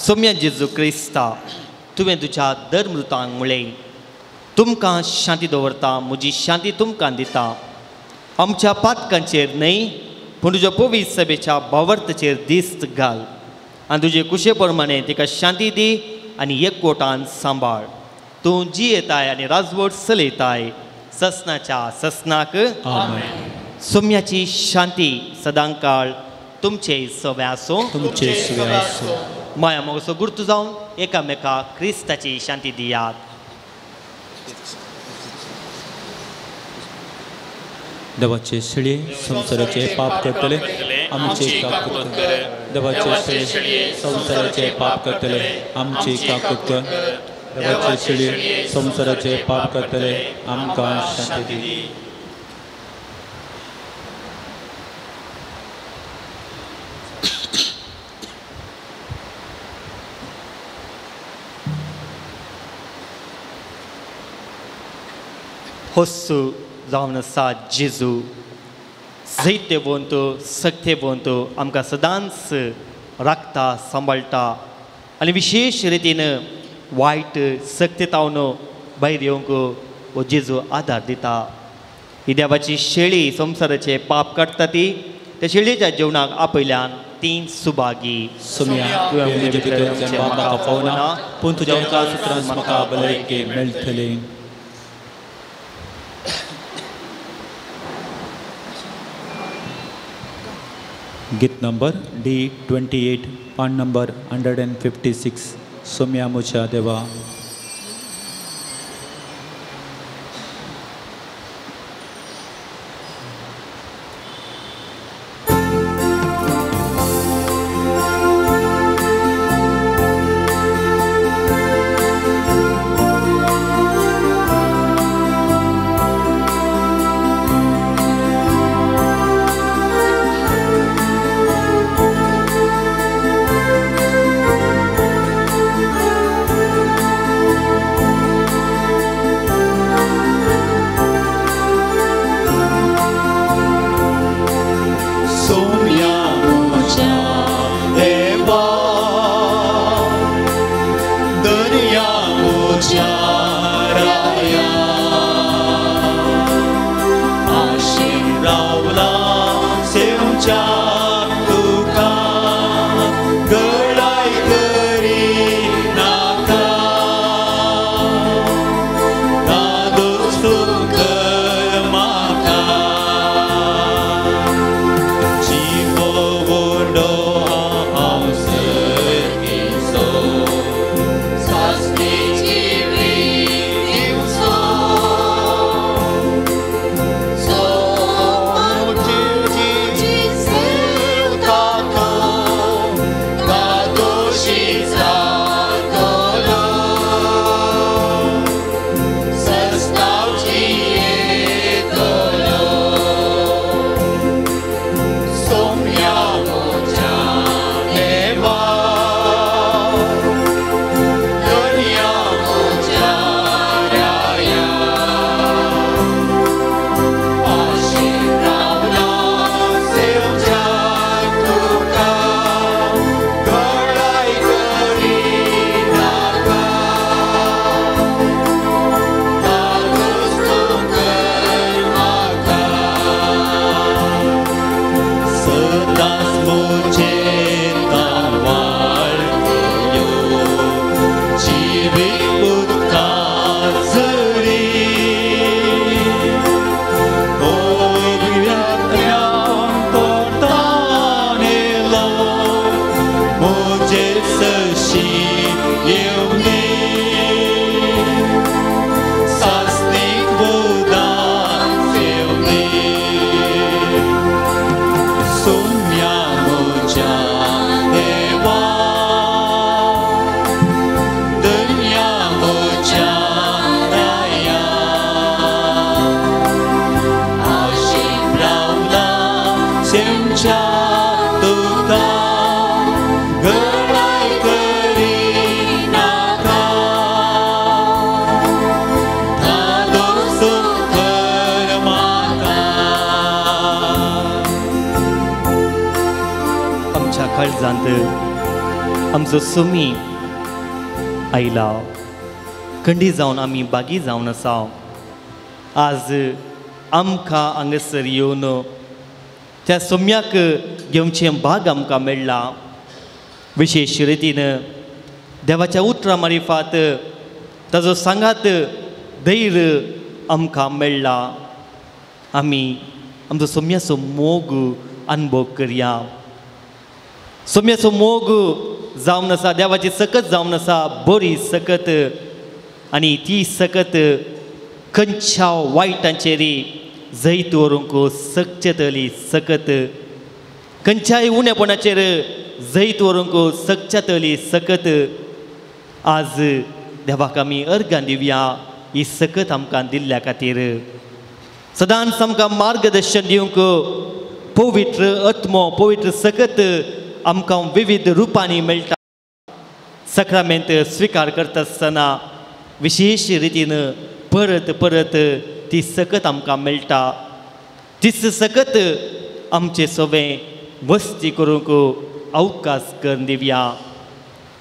सोम्या जेजू क्रिस्ता, तुवें तुज्या धर्मदूतांक म्हळें, तुमकां शांती दवरता, म्हजी शांती तुमकां दिता. आमच्या पातकांचेर न्हय पूण तुज्या पवित्र सभेच्या भावार्थाचेर दिस्त घाल आनी तुजे कुशे प्रमाणे तिका शांती दी आनी एकवटान सांबाळ. तूं जियेताय आनी राजवट चलयताय ससनाच्या ससनाक. सोम्याची शांती सदांकाळ तुमचे सवे आसूं. तुमचे सवे आसूं. माया मोगाचो गुर्तू जावन एकामेका क्रिस्ताची शांती दियात. देवाचे शेळये संवसाराचे पाप करतले आमचे काकूत कर. देवाचे शेळये संवसाराचे पाप करतले आमचे काकूत कर. देवाचे शेळये संवसाराचे पाप करतले आमकां शांती दी. होस्सू जावन आसा जेजू जैतेवंत सक्तेवंत आमकां सदांच राखता सांबाळटा आनी विशेश रितीन वायट सक्तेतावन भायर येवंक हो जेजू आदार दिता. ही देवाची शेळी संवसाराचे पाप काडटा ती त्या शेळयेच्या जेवणाक आपयल्यान तीन सुभागी. म्हाका फावना पूण तुज्या एका सुत्रान म्हाका भलायकी मेळटली. गीत नंबर D28, पान नंबर 156, सोम्या मुच्या देवा. काळजांत आमचो सुमी आयला. खंडी जावन आमी बागी जावन आसा. आज आमकां हांगासर येवन त्या सोम्याक घेवचें भाग आमकां मेळ्ळां. विशेश रितीन देवाच्या उतरां मारिफात ताजो सांगात धैर्य आमकां मेळ्ळां. आमी आमचो सोम्याचो मोग अनुभव करया. सोम्याचो मोग जावन आसा, देवाची सकत जावन आसा, बरी सकत, आनी ती सकत खंयच्या वायटांचेर जैत व्हरूंक सकचेतली सकत, खंयच्याय उणेपणाचेर जैत व्हरूंक सकचेतली सकत आज देवाक आमी अर्गां दिवया. ही सकत आमकां दिल्ल्या खातीर सदांच आमकां मार्गदर्शन दिवंक पवित्र आत्मो, पवित्र सकत आमकां विविध रुपांनी मेळटा. सक्रामेंत स्विकार करता आसतना विशेश रितीन परत परत ती सकत आमकां मेळटा. तीच सकत आमचे सवें वस्ती करूंक अवकाश करून दिवया.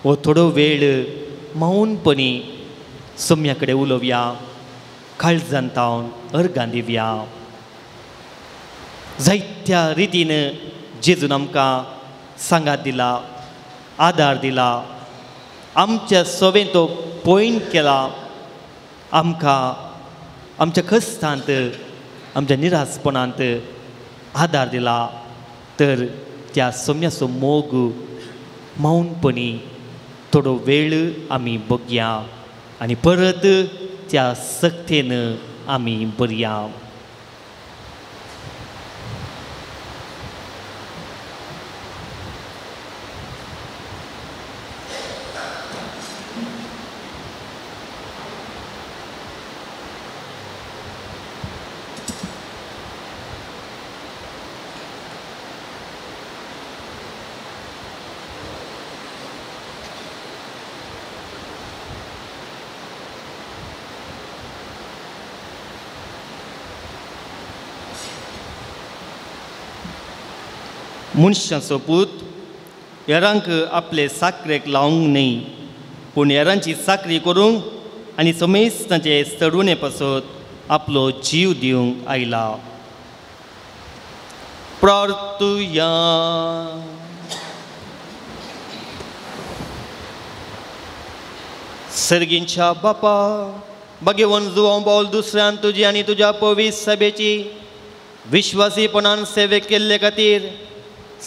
हो थोडो वेळ मौनपणी सोम्या कडेन उलोवया, काळजान तावन अर्गां दिवया. जायत्या रितीन जेजून आमकां सांगात दिला, आदार दिला, आमच्या सवें तो पॉयंट केला. आमकां आमच्या कश्टांत, आमच्या निरासपणांत आदार दिला. तर त्या सोम्याचो मोग मौनपणी थोडो वेळ आमी बघया आनी परत त्या सक्तेन आमी बरया. मनशाचो पूत हेरांक आपले साकरेक लावंक न्हय, पूण हेरांची साकरी करूंक आनी समेस्तांचे चडुणे पासत आपलो जीव दिवंक आयला. प्रार्थुया. सर्गींच्या बापा, भगवान जुवांव पावल दुसऱ्यान तुजी आनी तुज्या पवित्र सभेची विश्वासीपणान सेवे केल्ले खातीर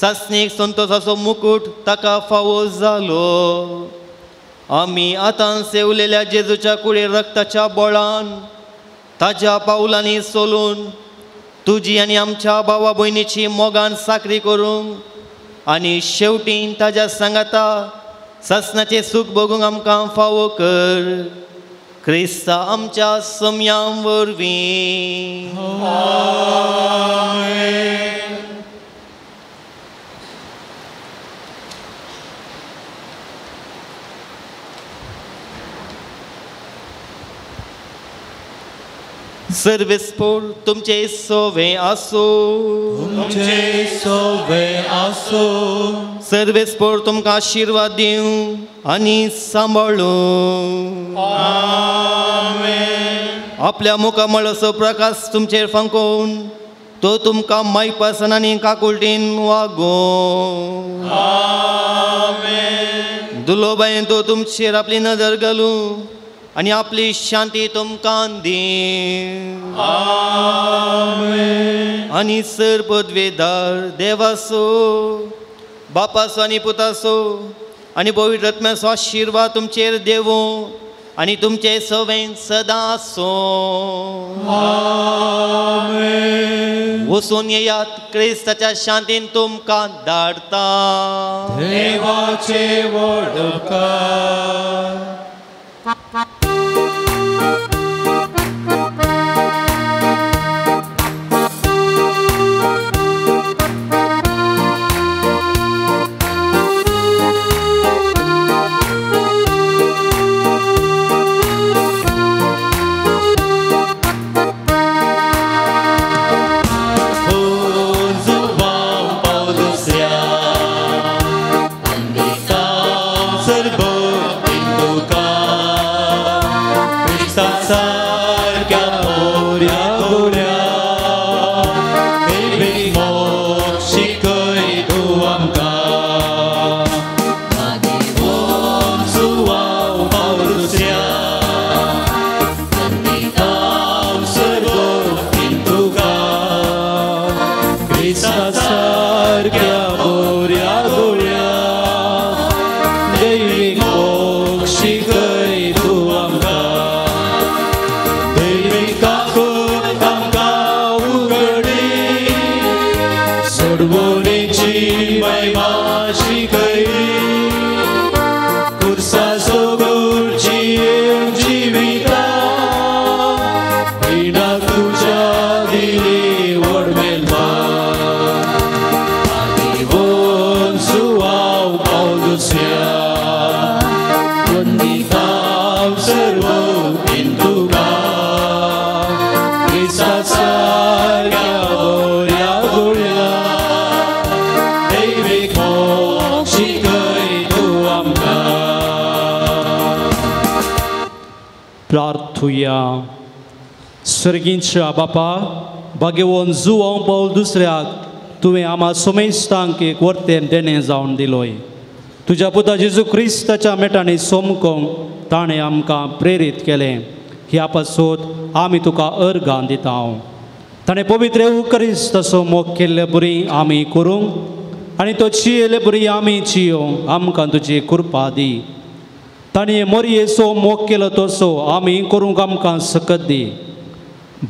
सासणीक संतोषाचो मुकूट ताका फावो जालो. आमी आतां सेवलेल्या जेजूच्या कुडीर रक्ताच्या बळान ताज्या पावलांनी सोलून तुजी आनी आमच्या भावा भयणीची मोगान साकरी करूंक आनी शेवटीन ताज्या सांगाता सासणाचें सूख भोगूंक आमकां फावो कर. क्रिस्ता आमच्या सम्यां वरवीं. सर्वेस्पोर तुमचे सोवे आसो, तुमचे सोवे आसो. सर्वेस्पोर तुमकां आशिर्वाद दिवं आनी सांबाळूं. आमेन. आपल्या मुखामळाचो प्रकाश तुमचेर फांकोवन तो तुमकां मायपासन आनी काकुळटीन वागोवं. आमेन. दुलोबायेन तो तुमचेर आपली नदर घालूं आनी आपली शांती तुमकां दी. आमेन. आनी सर पदवेदार देवासो, बापासो आनी पुतासो आनी पवित्र आत्म्याचो आशिर्वाद तुमचेर देवूं आनी तुमचे सवें सदां आसूं. आमेन. वचून येयात, क्रिस्ताच्या शांतीन तुमकां धाडटा. देवाचे व्हड उपकार. क्रिस्ता सारक्या मोऱ्या गोऱ्या देवीक मोग शिकय तूं आमकां मागीर जुवांव पावल दुसऱ्या वंदितांव सर्वोतीन तुका क्रिस्ता सारक्या मोऱ्या गोऱ्या देवीक मोग शिकय तूं आमकां देवीक काकूट आमकां उगडी सोडवणेची महिमा शिकयली खुर्सा सोगुची जिविता रिणाक तुज्या दिली व्हड मेलमान मागीर जुवांव पावल दुसऱ्या वंदितांव सर्वोतीन तुका क्रिस्ता सारक्या मोऱ्या गोऱ्या देवीक मोग शिकय तूं आमकां. प्रार्थुया. सर्गींच्या बापा भाग्यवंत जुवांव पावल दुसऱ्याक तुवें आमा सोमेस्तांक एक वर्तें देणें जावन दिलोय. तुज्या पुता जेजू क्रिस्ताच्या मेटांनी सोमकोंक ताणें आमकां प्रेरीत केलें. ह्या पासत आमी तुका अर्गां दिता. ताणें पवित्र क्रिस्ताचो मोग केल्ले बरी आमी करूंक आनी तो चियेले बरी आमी चियोंक आमकां तुजी कृपा दी. ताणें मोरयेचो मोग केलो तसो आमी करूंक आमकां सकत दी.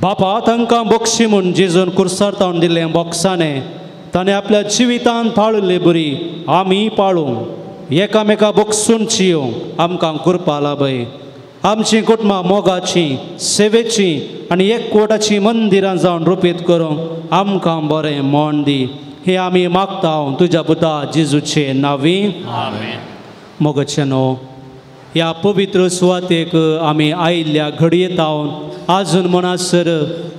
बापा तांकां बक्षी म्हूण जेजून कुर्सार तावन दिल्लें बोक्साणें ताणें आपल्या जिवितान पाळिल्ले बरी आमी पाळूंक एकामेका बक्षून चियोंक आमकां कृपा लाभय. आमचीं कुटुंबां मोगाचीं सेवेचीं आनी एकवटाचीं मंदिरां जावन रुपीत करूंक आमकां बरें मन दी. हें आमी मागता तुज्या पुता जेजूचे नांवी. मोगाचें न्हू ह्या पवित्र सुवातेक आमी आयिल्ल्या घडये तावन आजून म्हणसर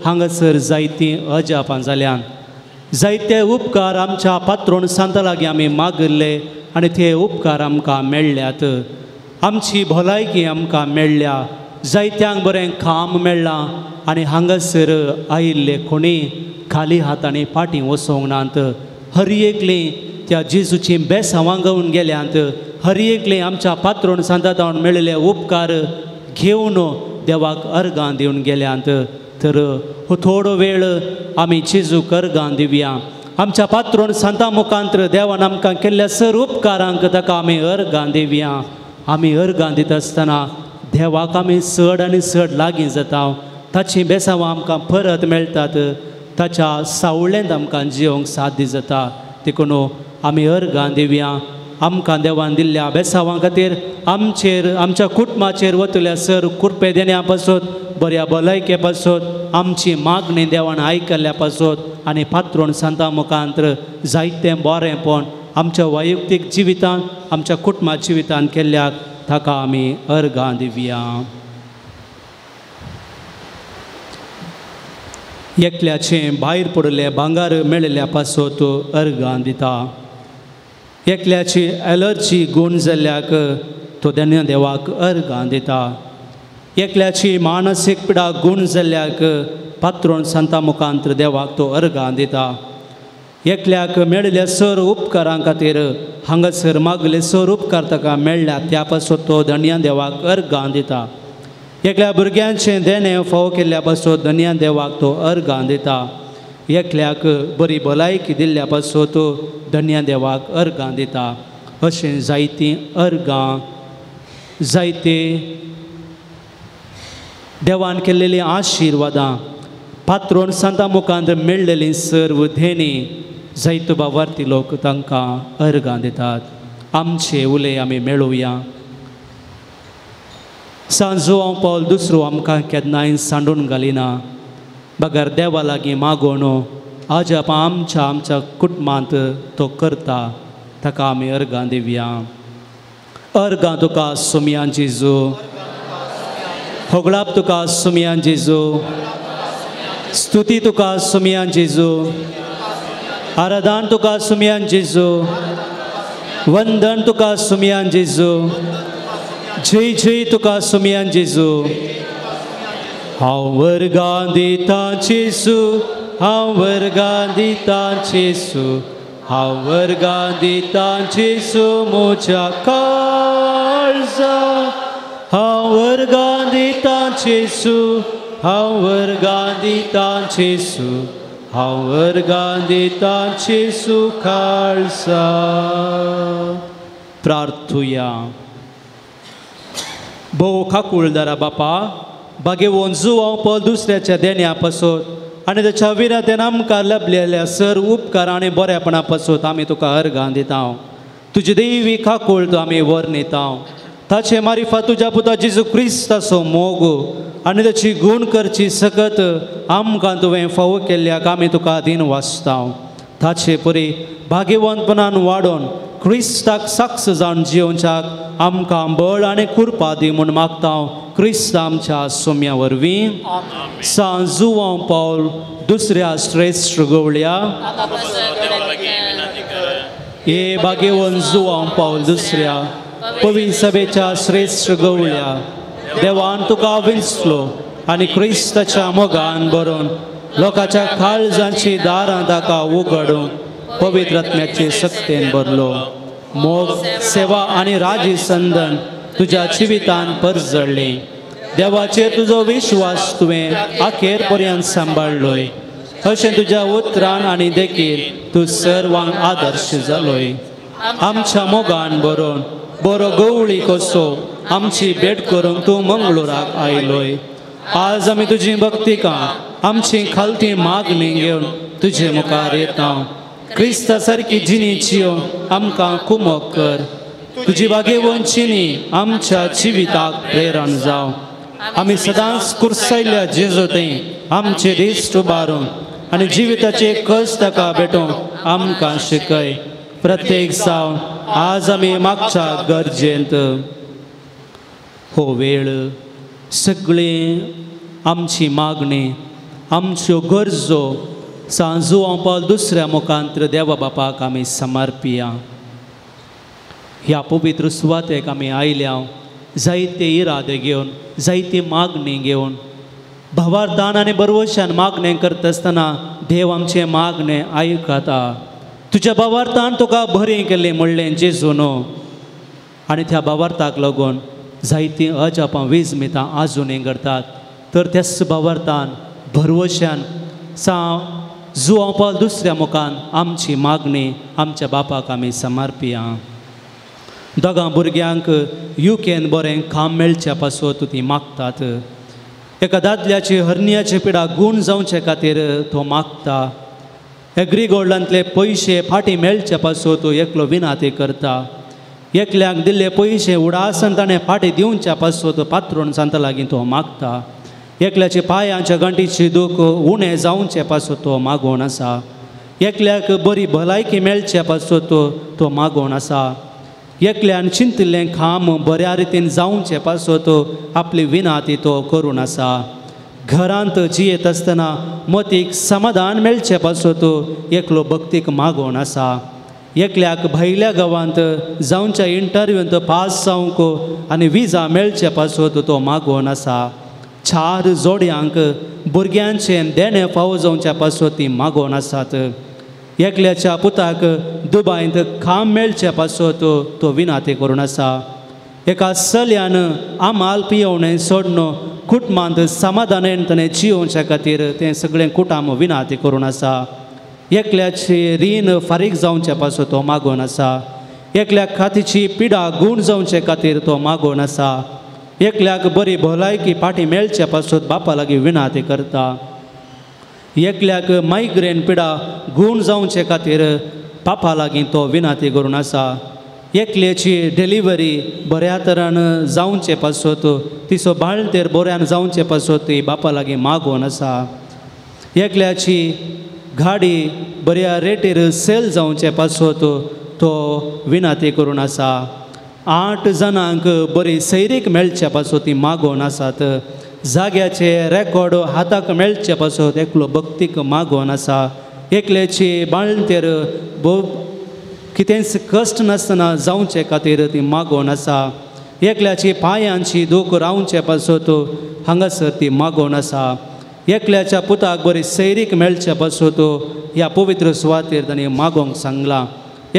हांगासर जायतीं अजापां जाल्यान. जायते उपकार आमच्या पात्रोण सांता लागीं आमी मागिल्ले आनी ते उपकार आमकां मेळ्ळ्यात. आमची भलायकी आमकां मेळ्ळ्या, जायत्यांक बरें काम मेळ्ळां आनी हांगासर आयिल्ले कोणी खाली हातांनी फाटीं वचोंक नात. हर एकलीं त्या जेजूचीं बेसांवां गावन गेल्यांत. हर एकलीं आमच्या पात्रोण सांता तावन मेळिल्ले उपकार घेवन देवाक अर्गां दिवन गेल्यांत. तर हो थोडो वेळ आमी जेजूक अर्गां दिवया. आमच्या पात्रोण सांता मुखांत्र देवान आमकां केल्ल्या सर उपकारांक ताका आमी अर्गां दिवया. आमी अर्गां दिता आसतना देवाक आमी चड आनी चड लागीं जाता. ताचीं बेसांवां आमकां परत मेळटात. ताच्या सावळेंत आमकां जियोंक साध्य जाता. देखून आमी अर्गां दिवया. आमकां देवान दिल्ल्या बेसांवां खातीर आमचेर आमच्या कुटुंबाचेर वतल्या सर कुरपे देण्या पासत बऱ्या भलायके पासत आमची मागणी देवान आयकल्ल्या पासत आनी पात्रोण सांता मुखांत्र जायतें बरेंपण आमच्या वैयक्तीक जिवितांत आमच्या कुटुंबा जिवितांत केल्ल्याक ताका आमी अर्गां दिवया. एकल्याचें भायर पडिल्लें भांगर मेळिल्ल्या पासत अर्गां दिता. एकल्याची एलर्जी गूण जाल्ल्याक तो धन्य देवाक अर्गां दिता. एकल्याची मानसीक पिडा गूण जाल्ल्याक पात्रोण सांता मुखांत्र देवाक तो अर्गां दिता. एकल्याक मेळिल्ल्या सर उपकारां खातीर हांगासर मागले सर उपकार ताका मेळ्ळ्या त्या पासत तो धनया देवाक अर्गां दिता. एकल्या भुरग्यांचें देणें फावो केल्ल्या पासत धनया देवाक तो अर्गां दिता. एकल्याक बरी भलायकी दिल्ल्या पासत धनया देवाक अर्गां दिता. अशें जायतीं अर्गां जायते देवान केल्लेलीं आशिर्वादां पात्रोण सांता मुखांत मेळ्ळेलीं सर्व देणी जायतो बावार्थी लोक तांकां अर्गां दितात. आमचे उले आमी मेळोवया. सांजो पावल दुसरो आमकां केन्नाय सांडून घालिना बगर देवा लागीं मागोवन आजाप आमच्या आमच्या कुटुंबांत तो करता. ताका आमी अर्गां दिवया. अर्गां तुका सुमयान जेजू, होगळाप तुका सुमयान जेजू, स्तुती तुका सुमयान जेजू, आराधन तुका सुमयान जेजू, वंदन तुका सुमयान जेजू, जय जय तुका सुमयान जेजू. हांव वर्गां दिता जेजू, हांव वर्गां दिता जेजू, हांव वर्गां दिता जेजू म्हज्या काळजा. हांव वर्गां दिता जेजू, हांव वर्गां दिता जेजू, हांव वर्गां दिता जेजू काळजा. प्रार्थुया. भोव काकुळदारा बापा, बागेवन जुवांव पल दुसऱ्याच्या देण्या पासत आनी ताच्या विरातेन आमकां लभलेल्या सर उपकार आनी बऱ्यापणा पासत आमी तुका अर्गां दिता. तुजी देवी काकूळ तूं आमी वर्णिता. ताचे मारिफा तुज्या पुता जेजू क्रिस्ताचो मोग आनी ताची गूण करची सकत आमकां तुवें फावो केल्ल्याक आमी तुका दीन वाचता. ताचे परी भाग्यवंतपणान वाडोवन क्रिस्ताक साक्ष जावन जियोवच्याक आमकां बळ आनी कृपा दी म्हूण मागता क्रिस्त आमच्या सोम्या वरवीं. सांत जुवांव पावल दुसऱ्या श्रेश्ठ गवळ्या. हे भाग्यवंत जुवांव पावल दुसऱ्या पवी सभेच्या श्रेश्ठ गवळ्या, देवान तुका विंचलो आनी क्रिस्ताच्या मोगान भरून लोकांच्या काळजांची दारां ताका उगडून पवित्र आत्म्याचे शक्तेन भरलो. मोग, सेवा आनी राजी संदन तुज्या जिवितान परजळ्ळी. देवाचेर तुजो विश्वास तुवें अखेर पर्यंत सांबाळ्ळोय. अशें तुज्या उतरान आनी देखील तूं सर्वांक आदर्श जालोय. आमच्या मोगान भरून बरो गवळी कसो आमची भेट करूंक तूं मंगळुराक आयलोय. आज आमी तुजी भक्तिका आमची खालती मागणी घेवन तुजे मुखार येता. क्रिस्ता सारकी जिणी जियो आमकां कुमक कर. तुजी भाग्यवंत जिणी आमच्या जिविताक प्रेरण जावं. आमी सदांच कुर्सायल्ल्या जेजू थंय आमचे दिश्ट उबारून आनी जिविताचे कस ताका भेटोवंक आमकां शिकय. प्रत्येक जावन आज आमी मागच्या गरजेंत हो वेळ सगळी आमची मागणी आमच्यो गरजो सांत जुवांव पावल दुसऱ्या मुखांत्र देवा बापाक आमी समर्पिया. ह्या पवित्र सुवातेक आमी आयल्या जायते इरादे घेवन, जायती मागणी घेवन, भावार्थान आनी बरवशान मागणें करता आसतना देव आमचें मागणें आयकता. तुज्या भावार्थान तुका बरें केल्लें म्हणलें जेजू न्हू. आनी त्या भावार्थाक लागून जायतीं अजापां विजमितां आजुनूय करतात. तर त्याच भावार्थान भरवशान सांत जुवांव पावल दुसऱ्या मुखान आमची मागणी आमच्या बापाक आमी समर्पिया. दोगां भुरग्यांक युकेन बरें काम मेळच्या पासत ती मागतात. एका दादल्याची हरनियाची पिडा गूण जावचे खातीर तो मागता. एग्रीगोल्डांतले पयशे फाटीं मेळचे पासत एकलो विनाती करता. एकल्याक दिल्ले पयशे उडासन ताणें फाटीं दिवच्या पासत पात्रोण सांता लागीं तो मागता. एकल्याचे पांयांच्या गांठीची दूख उणें जावचे पासत तो मागोवन आसा. एकल्याक बरी भलायकी मेळचे पासत तो मागोवन आसा. एकल्यान चिंतिल्लें काम बऱ्या रितीन जावचे पासत आपली विनाती तो करून आसा. घरांत जियेत आसतना मतीक समाधान मेळचे पासत एकलो भक्तीक मागोवन आसा. एकल्याक भायल्या गांवांत जावच्या इंटरव्यूंत पास जावंक आनी विजा मेळचे पासत तो मागोवन आसा. चार जोडयांक भुरग्यांचें देणें फावो जावच्या पासत ती मागोवन आसात. एकल्याच्या पुताक दुबायंत काम मेळचे पासत तो विनाती करून आसा. एका चल्यान आमाल पियोवणें सोडून कुटुंबांत समाधानान ताणें जियोवच्या खातीर तें सगळें कुटुंब विनाती करून आसा. एकल्याची रीण फारीक जावचे पासत तो मागोवन आसा. एकल्याक खातीची पिडा गूण जावचे खातीर तो मागोवन आसा. एकल्याक बरी भलायकी फाटीं मेळचे पासत बापा लागीं विनाती करता. एकल्याक मायग्रेन पिडा गूण जावचे खातीर पापा लागीं तो विनाती करून आसा. एकल्याची डिलिव्हरी बऱ्या तरान जावचे पासत तिचो बाळंतेर बऱ्यान जावचे पासत ती बापा लागीं मागोवन आसा. एकल्याची गाडी बऱ्या रेटीर सेल जावचे पासत तो विनाती करून आसा. 8 जाणांक बरी सैरीक मेळचे पासत ती मागोवन आसात. जाग्याचे रेकॉर्ड हाताक मेळचे पासत एकलो भक्तीक मागोवन आसा. एकल्याची बाळंतेर भोव कितेंच कश्ट नासतना जावचे खातीर ती मागोवन आसा. एकल्याची पांयांची दूख रावचे पासत हांगासर ती मागोवन आसा. एकल्याच्या पुताक बरी सैरीक मेळचे पासत ह्या पवित्र सुवातेर ताणें मागोवंक सांगलां.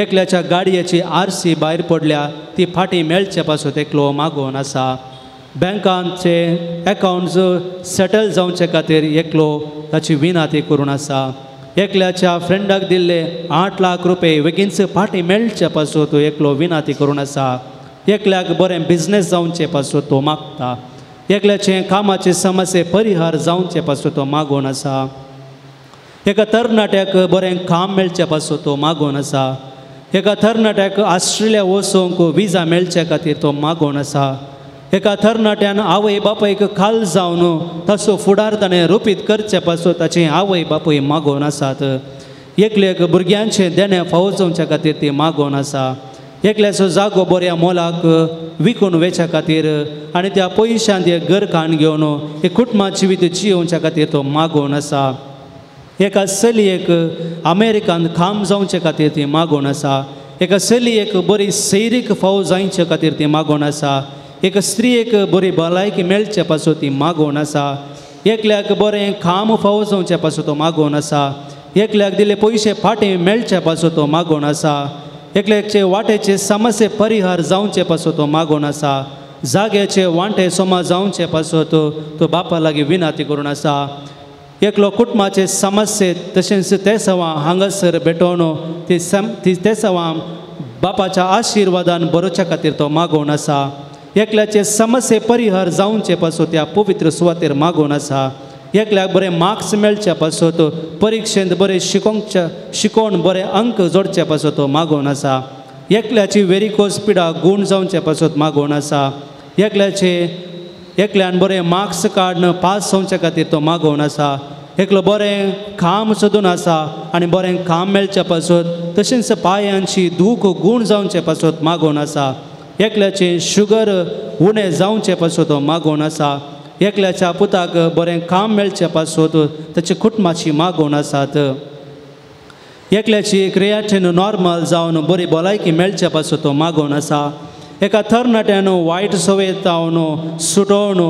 एकल्याच्या गाडयेची आरसी भायर पडल्या ती फाटीं मेळचे पासत एकलो मागोवन आसा. बँकांचे एकावंट सेटल जावचे खातीर एकलो ताची विनाती करून आसा. एकल्याच्या फ्रेंडाक दिल्ले 8 लाख रुपये बेगीनच फाटीं मेळचे पासत एकलो विनाती करून आसा. एकल्याक बरें बिजनेस जावचे पासत तो मागता. एकल्याचे कामाचे समस्ये परिहार जावचे पासत तो मागोवन आसा. एका तरणाट्याक बरें काम मेळचे पासत तो मागोवन आसा. एका तरणाट्याक ऑस्ट्रेलिया वचूंक विजा मेळचे खातीर तो मागोवन आसा. एका तरणाट्यान आवय बापायक खाल जावन ताचो फुडार ताणें रोपीत करचे पासत ताची आवय बापूय मागोवन आसात. एकल्याक भुरग्यांचें देणें फावो जावच्या खातीर ती मागोवन आसा. एकल्याचो जागो बऱ्या मोलाक विकून वेच्या खातीर आनी त्या पयशांत एक घर काण घेवन एक कुटुंबा जिवीत जियोवच्या खातीर तो मागोवन आसा. एका चलयेक अमेरिकान काम जावचे खातीर ती मागोवन आसा. एका चलयेक बरी सैरीक फावो जावचे खातीर ती मागोवन आसा. एका स्त्रियेक बरी भलायकी मेळचे पासत ती मागोवन आसा. एकल्याक बरें काम फावो जावचे पासत तो मागोवन आसा. एकल्याक दिल्ले पयशे फाटीं मेळचे पासत तो मागोवन आसा. एकल्याचे वाटेचे समस्ये परिहार जावचे पासत तो मागोवन आसा. जाग्याचे वांटे सोमा जावचे पासत तो बापा लागीं विनाती करून आसा. एकलो कुटुंबाचे समस्ये तशेंच तेसवां हांगासर भेटोवन ती तेसवां बापाच्या आशिर्वादान बरोवच्या खातीर तो मागोवन आसा. एकल्याचे समस्ये परिहार जावचे पासत त्या पवित्र सुवातेर मागोवन आसा. एकल्याक बरे मार्क्स मेळचे पासत परिक्षेंत बरे शिकोवन बरे अंक जोडचे पासत तो मागोवन आसा. एकल्याची वेरिकोज पिडा गूण जावचे पासत मागोवन आसा. एकल्यान बरे मार्क्स काडून पास जावचे खातीर तो मागोवन आसा. एकलो बरें काम सोदून आसा आनी बरें काम मेळचे पासत तशेंच पांयांची दूख गूण जावचे पासत मागोवन आसा. एकल्याचे शुगर उणें जावचे पासत तो मागोवन आसा. एकल्याच्या पुताक बरें काम मेळचे पासत ताचे कुटुंबाची मागोवन आसात. एकल्याची क्रियाटेन नॉर्मल जावन बरी भलायकी मेळचे पासत तो मागोवन आसा. एका तरणाट्यान वायट संवय जावन सुटोवन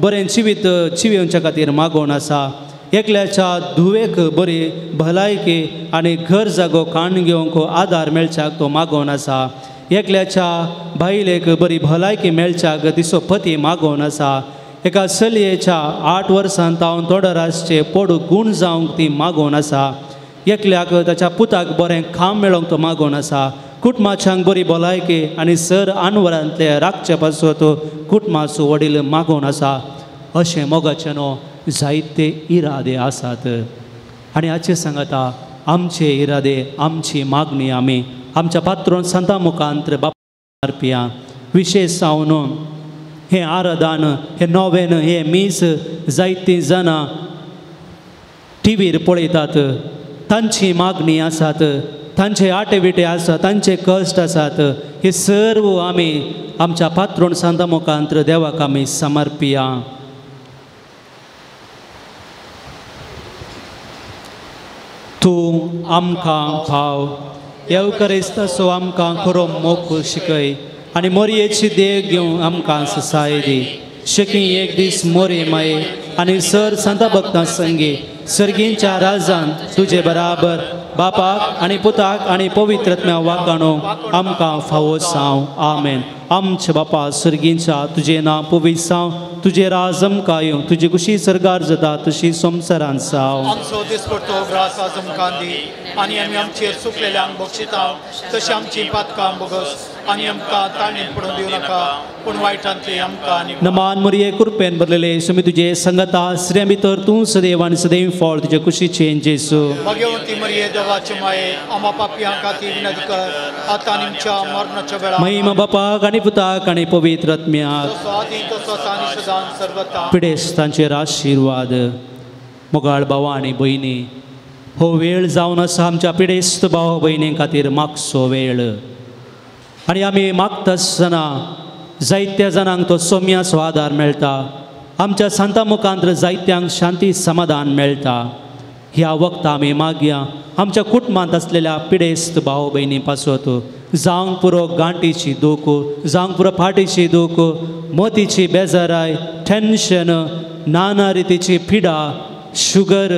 बरें जिवीत जियोवच्या खातीर मागोवन आसा. एकल्याच्या धुवेक बरी भलायकी आनी घर जागो काण घेवंक आदार मेळच्याक तो मागोवन आसा. एकल्याच्या बायलेक बरी भलायकी मेळच्याक तिचो पती मागोवन आसा. एका चलयेच्या 8 वर्सां तावन तोडर आसचे पोड गूण जावंक ती मागोवन आसा. एकल्याक ताच्या पुताक बरें काम मेळोवंक तो मागोवन आसा. कुटुंबाच्यांक बरी भलायकी आनी सर आनवरांतले राखचे पासत कुटुंबाचो वडील मागोवन आसा. अशें मोगाचे न्हू जायते इरादे आसात आनी हाचे सांगता आमचे इरादे आमची मागणी आमी आमच्या पात्रोन संता मुखांत बाप मारपिया. विशेश जावन हें आराधन हें नोवेन हें मीस जायतीं जाणां टिवीर पळयतात. तांची मागणी आसात, तांचे आटेविटे आसात, तांचे कश्ट आसात. हे सर्व आमी आमच्या पात्रोण सांता मुखांत देवाक आमी समर्पिया. तूं आमकां भाव येवकरिस्ताचो आमकां खरो मोग शिकय आनी मोरयेची देख घेवन आमकां ससाय दी. शकी एक दीस मोरे माये आनी सर संता भक्तां संगी सर्गींच्या राजान तुजे बराबर बापाक आनी पुताक आनी पवित्रत्म्या वागाणो आमकां फावो साव. आमेन. आमच्या बापा सर्गींच्या तुजें नांव पवित्र साव, तुजें राज आमकां येवं, तुजी कुशी सरगार जाता तशी संवसारान साव. आमचो दिसपडतो ग्रास आज आमकां दी आनी आमी आमचेर चुकलेल्यांक बक्षिता तशी आमची पातकां बोगस आनी आमकां ताळणीत पडून दिवं नाका पूण वायटांतली आमकां आनी नमान मरिये कृपेन भरलेले सुमी तुजे संगता स्त्रियां भितर तूं सदैव आनी सदैव फळ तुजे कुशीचें जेजू. भगवंती मरिये देवाचे माये आमा पापयां खातीर विनंती कर आतां आनी आमच्या मरणाच्या वेळार. महिमा बापाक आनी पुताक आनी पवित्र आत्म्याक. जसो आदी तसोच आनी सदां सर्वता. पिडेस्तांचेर आशिर्वाद. मोगाळ भावा आनी भयणी, हो वेळ जावन आसा आमच्या पिडेस्त भाव भयणी खातीर मागचो वेळ आनी आमी मागता आसतना जायत्या जाणांक तो सोम्याचो आदार मेळटा. आमच्या सांता मुखांत जायत्यांक शांती समाधान मेळटा. ह्या वखदां आमी मागया आमच्या कुटुंबांत आसलेल्या पिडेस्त भाव भयणी पासत जावंक पुरो गांठीची दूख, जावंक पुरो फाटीची दूख, मोतीची बेजाराय, टेन्शन, नाना रितीची पिडा, शुगर,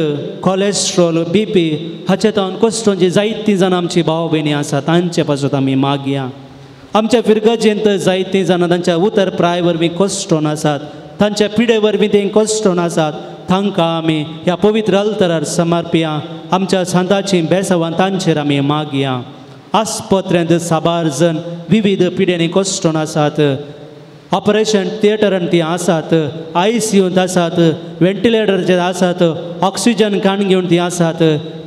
कॉलेस्ट्रॉल, बीपी हाचे तावन कश्टोंची जायतीं जाणां आमची भाव भयणी आसा तांचे पासत आमी मागया. आमच्या फिरगजेंत जायतीं जाणां तांच्या उतर प्राय वरवीं कश्टोन आसात, तांच्या पिडे वरवीं ते कश्टोन आसात, तांकां आमी ह्या पवित्र अल्तरार समर्पया. आमच्या सांताची बेसावान तांचेर आमी मागया. आस्पत्र्यांत साबार जण विविध पिड्यांनी कश्टोन आसात, ऑपरेशन थिएटरान ती आसात, आयसीयूंत आसात, व्हेंटिलेटराचेर आसात, ऑक्सिजन काण घेवन ती आसात,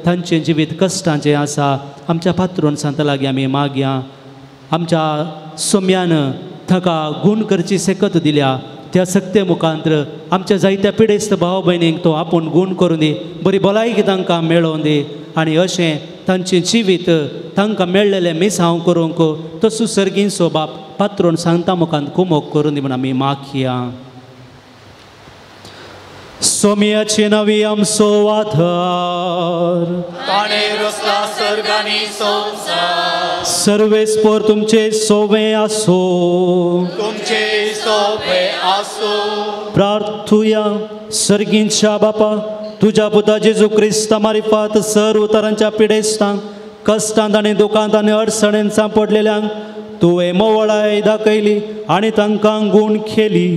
तांचें जिवीत कश्टांचें आसा. आमच्या पात्रोन सांता लागीं आमी मागया. आमच्या सोम्यान ताका गूण करची सेकत दिल्या, त्या सक्ते मुखांत्र आमच्या जायत्या पिडेस्त भाव भयणींक तो आपूण गूण करून दी, बरी भलायकी तांकां मेळोवन दी आनी अशें तांचें जिवीत तांकां मेळ्ळेलें मिसांव करूंक तो सुसर्गींचो बाप पात्रोन सांता मुखांत कुमोक करून दी म्हूण आमी मागया. सोम्याचे नवी आमचो आधार, ताणें रचला सर्ग आनी संवसार, सर्वेस्पर तुमचे सोवे आसो, तुमचे सोवे आसो. प्रार्थुया. सर्गींच्या बापा, तुज्या पुता जेजू क्रिस्ता मारिफात सर्व तरांच्या पिडेस्तांक, कश्टांत आनी दुखांत आनी अडचणेन सांपडलेल्यांक तुवें मोवळाय दाखयली आनी तांकां गूण केली.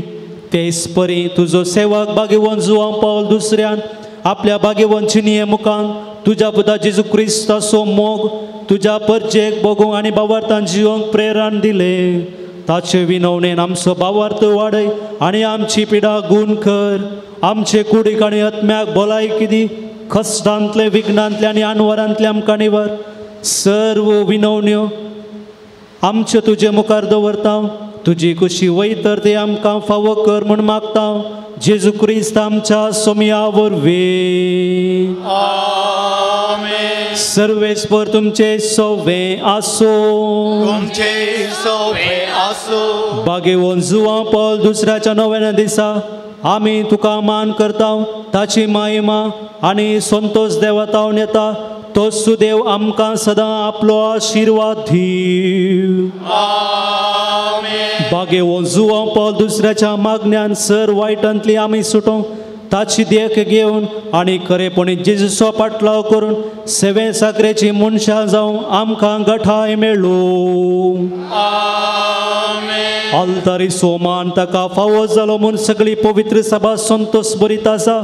तेच परी तुजो सेवक भाग्यवंत जुवां पावल दुसऱ्यान आपल्या भाग्यवंत चिनये मुखान तुज्या पुता जेजू क्रिस्ताचो मोग तुज्या परजेक भोगूंक आनी बावार्थान जिवंक प्रेरण दिले. ताचे विनवणेन आमचो बावार्थ वाडय आनी आमची पिडा गूण कर. आमचे कुडीक आनी आत्म्याक भलायकी दी. कश्टांतले, विघ्नांतले आनी आनवरांतले आमकां निवर. सर्व विनवण्यो आमच्यो तुजे मुखार दवरता. तुजी कुशी वयतर ते आमकां फावो कर म्हूण मागता. जेजू क्रिस्त आमच्या सोम्या वरवीं. आमेन. सर्वेस्पर तुमचे सोवे आसो, तुमचे सोवे आसो. भाग्यवंत जुवां पावल दुसऱ्याच्या नव्या दिसा आमी तुका मान करता. ताची महिमा आनी संतोष देवतावन येता. तो सुदेव आमकां सदां आपलो आशिर्वाद दी. आमेन. भाग्यवंत जुवां पावल दुसऱ्याच्या मागण्यान सर वायटांतली आमी सुटों ताची देख घेवन आनी खरेपणी जेजूचो पाटलाव करून सेवे साकरेची मनशां जावं आमकां गठाय मेळूं. आमेन. आल्तारी सोमान ताका फावो जालो म्हूण सगळी पवित्र सभा संतोष बरीत आसा.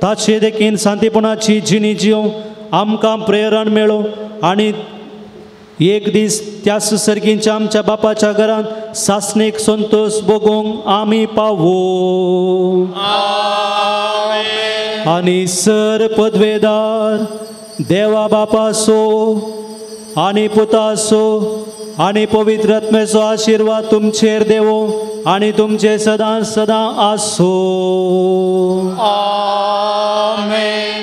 ताचे देखीन शांतीपणाची जिणी जिवंक आमकां प्रेरण मेळो आनी एक दीस त्या सुसर्गींच्या आमच्या बापाच्या घरांत सासणीक संतोष भोगूंक आमी पावो. आमेन. आनी सर पदवेदार देवा बापासो आनी पुतासो आनी पवित्र आत्म्याचो आशिर्वाद तुमचेर देवो आनी तुमचे सदां सदां आसो. आमेन.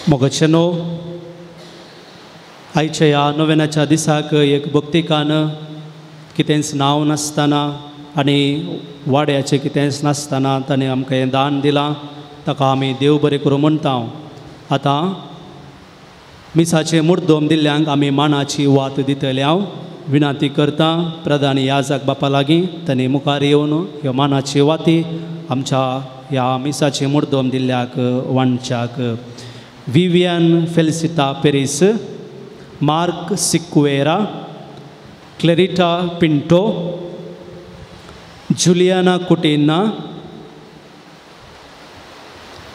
मोगाचेनो, आयच्या ह्या नोवेनाच्या दिसाक एक भक्तिकान कितेंच नांव नासतना आनी वाड्याचें कितेंच नासतना ताणें आमकां हें दान दिलां. ताका आमी देव बरें करूं म्हणटा. आतां मिसाचें मुर्दोम दिल्ल्यांक आमी मानाची वात दितले. हांव विनंती करता प्रधान याजक बापा लागीं ताणें मुखार येवन ह्यो मानाची वाती आमच्या ह्या मिसाचें मुर्दोम दिल्ल्याक वांटच्याक. Vivian Felicita Peris, Mark Sequeira, Clarita Pinto, Juliana Coutinho,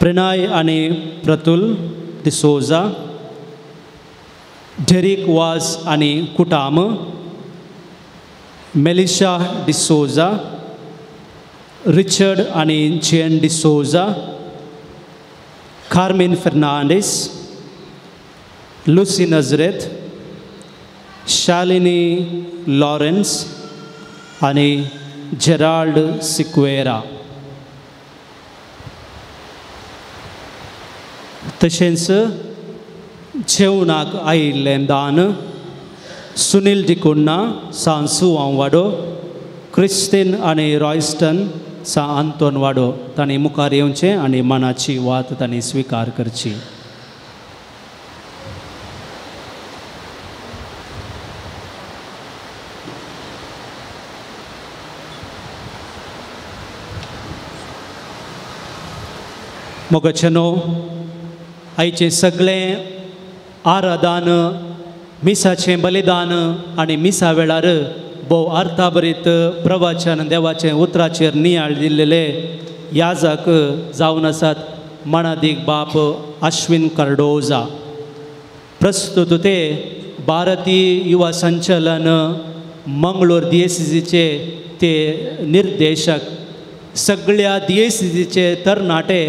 Pranay आनी प्रतुल डिसोजा, डेरिक वाज आनी कुटाम, मेलिशा डिसोजा, रिचर्ड आनी जेन डिसोजा, कार्मेन फर्नांडीस, लुसी नजरेत, शालिनी लॉरेन्स आनी जेराल्ड सिक्वेरा. तशेंच जेवणाक आयिल्लें दान सुनील डिकुन्ना सान सुवांव वाडो, क्रिस्तीन आनी रॉयस्टन सा आंतोन वाडो तांणी मुखार येवचें आनी मनाची वात तांणी स्विकार करची. मोगाचेनो आयचें सगळें आराधन मिसाचें बलिदान आनी मिसा वेळार भोव अर्थाभरीत प्रवचन देवाचें उतराचेर नियाळ दिल्लेले याजक जावन आसात मणादीक बाप अश्विन कार्डोजा. प्रस्तुत ते भारतीय युवा संचलन मंगळूर डीएसीसीचे ते निर्देशक. सगळ्या डीएसीसीचे तरणाटे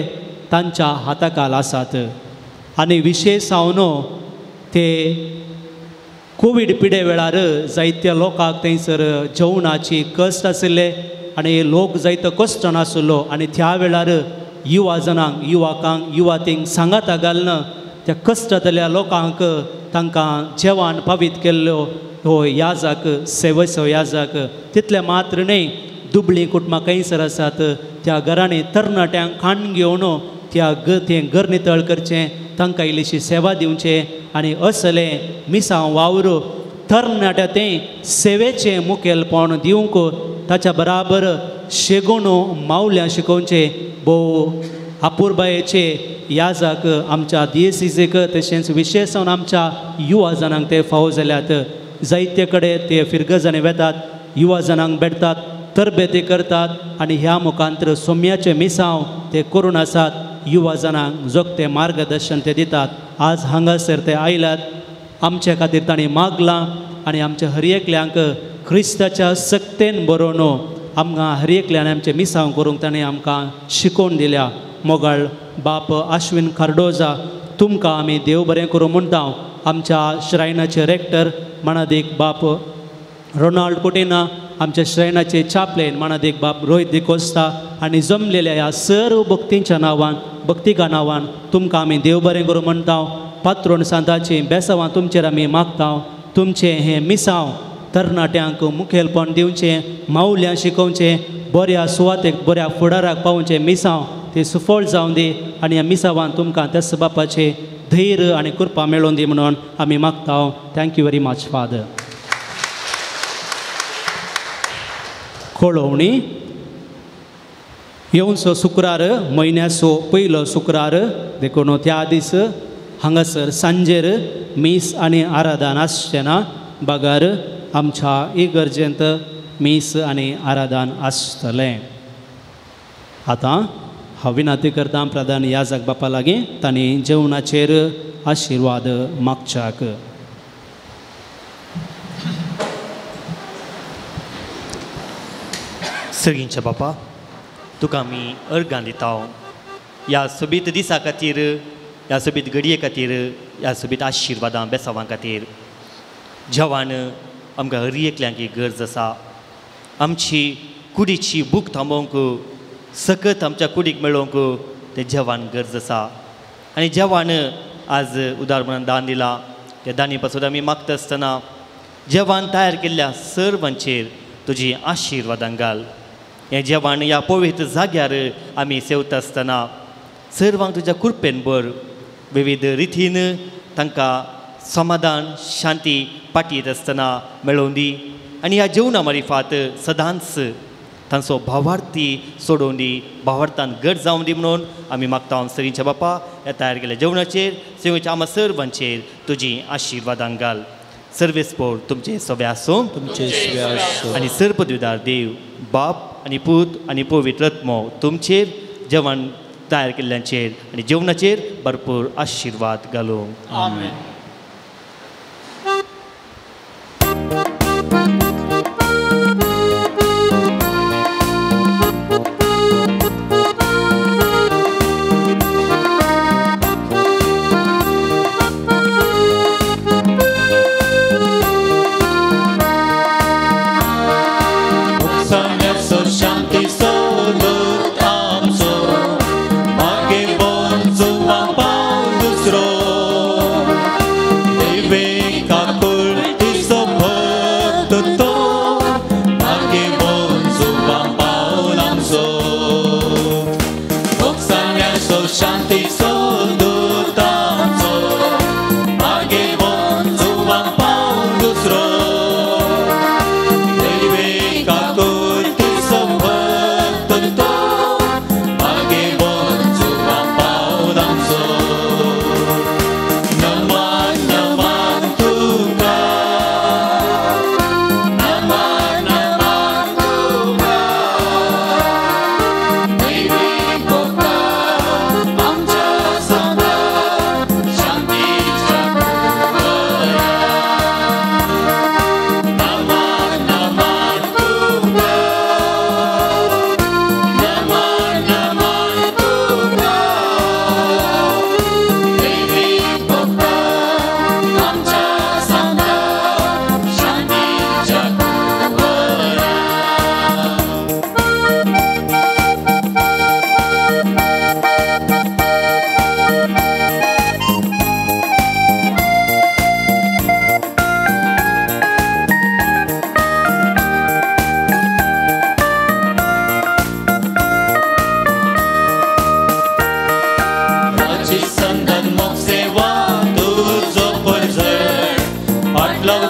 तांच्या हाताखाल आसात आनी विशेश जावन ते कोवीड पिडे वेळार जायत्या लोकांक थंयसर जेवणाची कश्ट आशिल्ले आनी लोक जायतो कश्ट नाशिल्लो आनी त्या वेळार युवा जणांक युवकांक युवातींक सांगाता घालून त्या कश्टांतल्या लोकांक तांकां जेवण पावीत केल्ल्यो हो याजक सेवेचो याजक. तितलें मात्र न्हय दुबळीं कुटुंबां खंयसर आसात त्या घरांनी तरणाट्यांक खाण घेवन त्या तें घर नितळ करचें, तांकां इल्लीशी सेवा दिवचें आनी असलें मिसांव वावर तरणाट्या तें सेवेचें मुखेलपण दिवंक ताच्या बराबर शेगोणो मावल्यां शिकोवचें भोव अपुरबायेचे याजक आमच्या डीएसीसीक तशेंच विशेश जावन आमच्या युवा जणांक ते फावो जाल्यात. जायते कडेन ते फिरगजांनी वेतात, युवा जणांक भेटतात, तरबेती करतात आनी ह्या मुखांतर सोम्याचें मिसांव ते करून आसात. युवा जणांक जोगतें मार्गदर्शन ते दितात. आज हांगासर ते आयल्यात आमचे खातीर तांणी मागलां आनी आमच्या हर एकल्यांक क्रिस्ताच्या सक्तेन बरोवन आमकां हर एकल्यान आमचें मिसांव करूंक ताणें आमकां शिकोवन दिल्या. मोगाळ बाप अश्विन कार्डोजा तुमकां आमी देव बरें करूं म्हणटा. आमच्या श्रायनाचे रेक्टर मणादीक बाप रोनाल्ड कोटिना, आमच्या श्रायनाचे चापलेन मणादीक बाप रोहित डिकोस्ता आनी जमलेल्या ह्या सर्व भक्तींच्या नांवान भक्तिका नांवान तुमकां आमी देव बरें करूं म्हणटा. पात्रोण सांताची बेसांवां तुमचेर आमी मागता. तुमचें हें मिसांव तरणाट्यांक मुखेलपण दिवचें, मावल्यां शिकोवचें, बऱ्या सुवातेक बऱ्या फुडाराक पावोवचें मिसांव तें सुफळ जावं दी आनी ह्या मिसांवान तुमकां त्याच बापाचें धैर्य आनी कृपा मेळोवन दी म्हणून आमी मागता. Thank you very much father. कळोवणी येवचो शुक्रार म्हयन्याचो पयलो शुक्रार देखून त्या दीस हांगासर सांजेर मीस आनी आराधन आसचें ना, बगर आमच्या इगर्जेंत मीस आनी आराधन आसतलें. आतां हांव विनंती करता प्रधान याजक बापा लागीं तांणी जेवणाचेर आशिर्वाद मागच्याक. सगळींच्या बापा तुका आमी अर्गां दिता ह्या सोबीत दिसा खातीर, ह्या सोबीत घडये खातीर, ह्या सोबीत आशिर्वादां बेसावां खातीर. जेवण आमकां हर एकल्यांक गरज आसा. आमची कुडीची भूक थांबोवंक, सकत आमच्या कुडीक मेळोवंक तें जेवण गरज आसा. आनी जेवण आज उदार म्हणून दान दिलां त्या दानी पासून आमी मागता आसतना जेवण तयार केल्ल्या सर्वांचेर तुजी आशिर्वादां घाल. हें जेवण ह्या पवित्र जाग्यार आमी सेवता आसतना सर्वांक तुज्या कृपेन भर, विविध रितीन तांकां समाधान शांती पाटयत आसतना मेळोवन दी आनी ह्या जेवणा मारिफात सदांच तांचो भावार्थी सोडोवन दी, भावार्थान घट जावन दी म्हणून आमी मागता. सरींच्या बापा ह्या तयार केल्ल्या जेवणाचेर सेवेच्या आमा सर्वांचेर तुजी आशिर्वादां घाल. सर्वेस्पोर तुमचे सगळे आसूं तुमचे सगळे आसूं आनी सर्पद्विदार देव बाप आनी पूत आनी पवित्र आत्मो तुमचेर जेवण तयार केल्ल्यांचेर आनी जेवणाचेर भरपूर आशिर्वाद घालूं. आमेन. शांती सोलत आमचो मागे बोन जुवां पावलूस.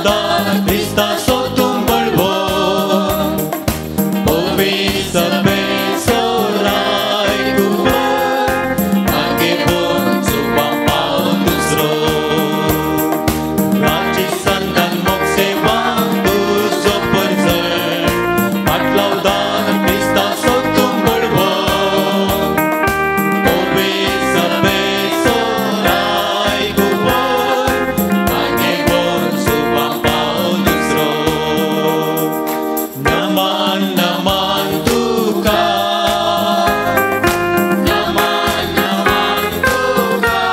पाटलावदार क्रिस्ताचो तूं बळवंत पवित्र बेसोराय कुंवर मागे जुवा पाव दुसरो राजी संतान मोक्षेवा तुजो परजळ पाटलावदार क्रिस्ताचो तूं बळवंत पवित्र बेसोराय कुंवर मागे जुवा पाव दुसरो नमन नमन तुका नमन नमन तुका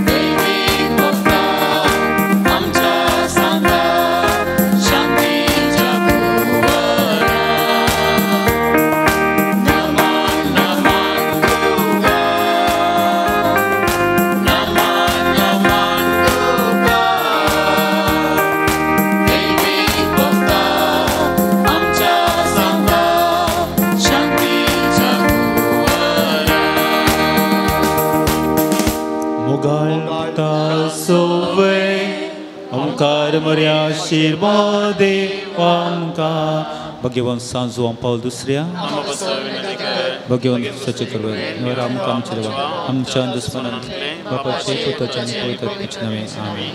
दैवीक भक्ता आमच्या सांता शांतीच्या कुंवरा नमन नमन तुका नमन नमन तुका दैवीक भक्ता आमच्या सांता शांतीच्या कुंवरा. मुगाळ सोवे ओंकार मर्या आशीर्वादे आमकां. भगवान सांजू पावल दुसऱ्या भगवान सचे करवे निवर आमकां आमच्या देवा आमच्या दुस्मनांतले बापाचे पुताचे आनी पवित्र आत्म्याचे नांवे आमेन.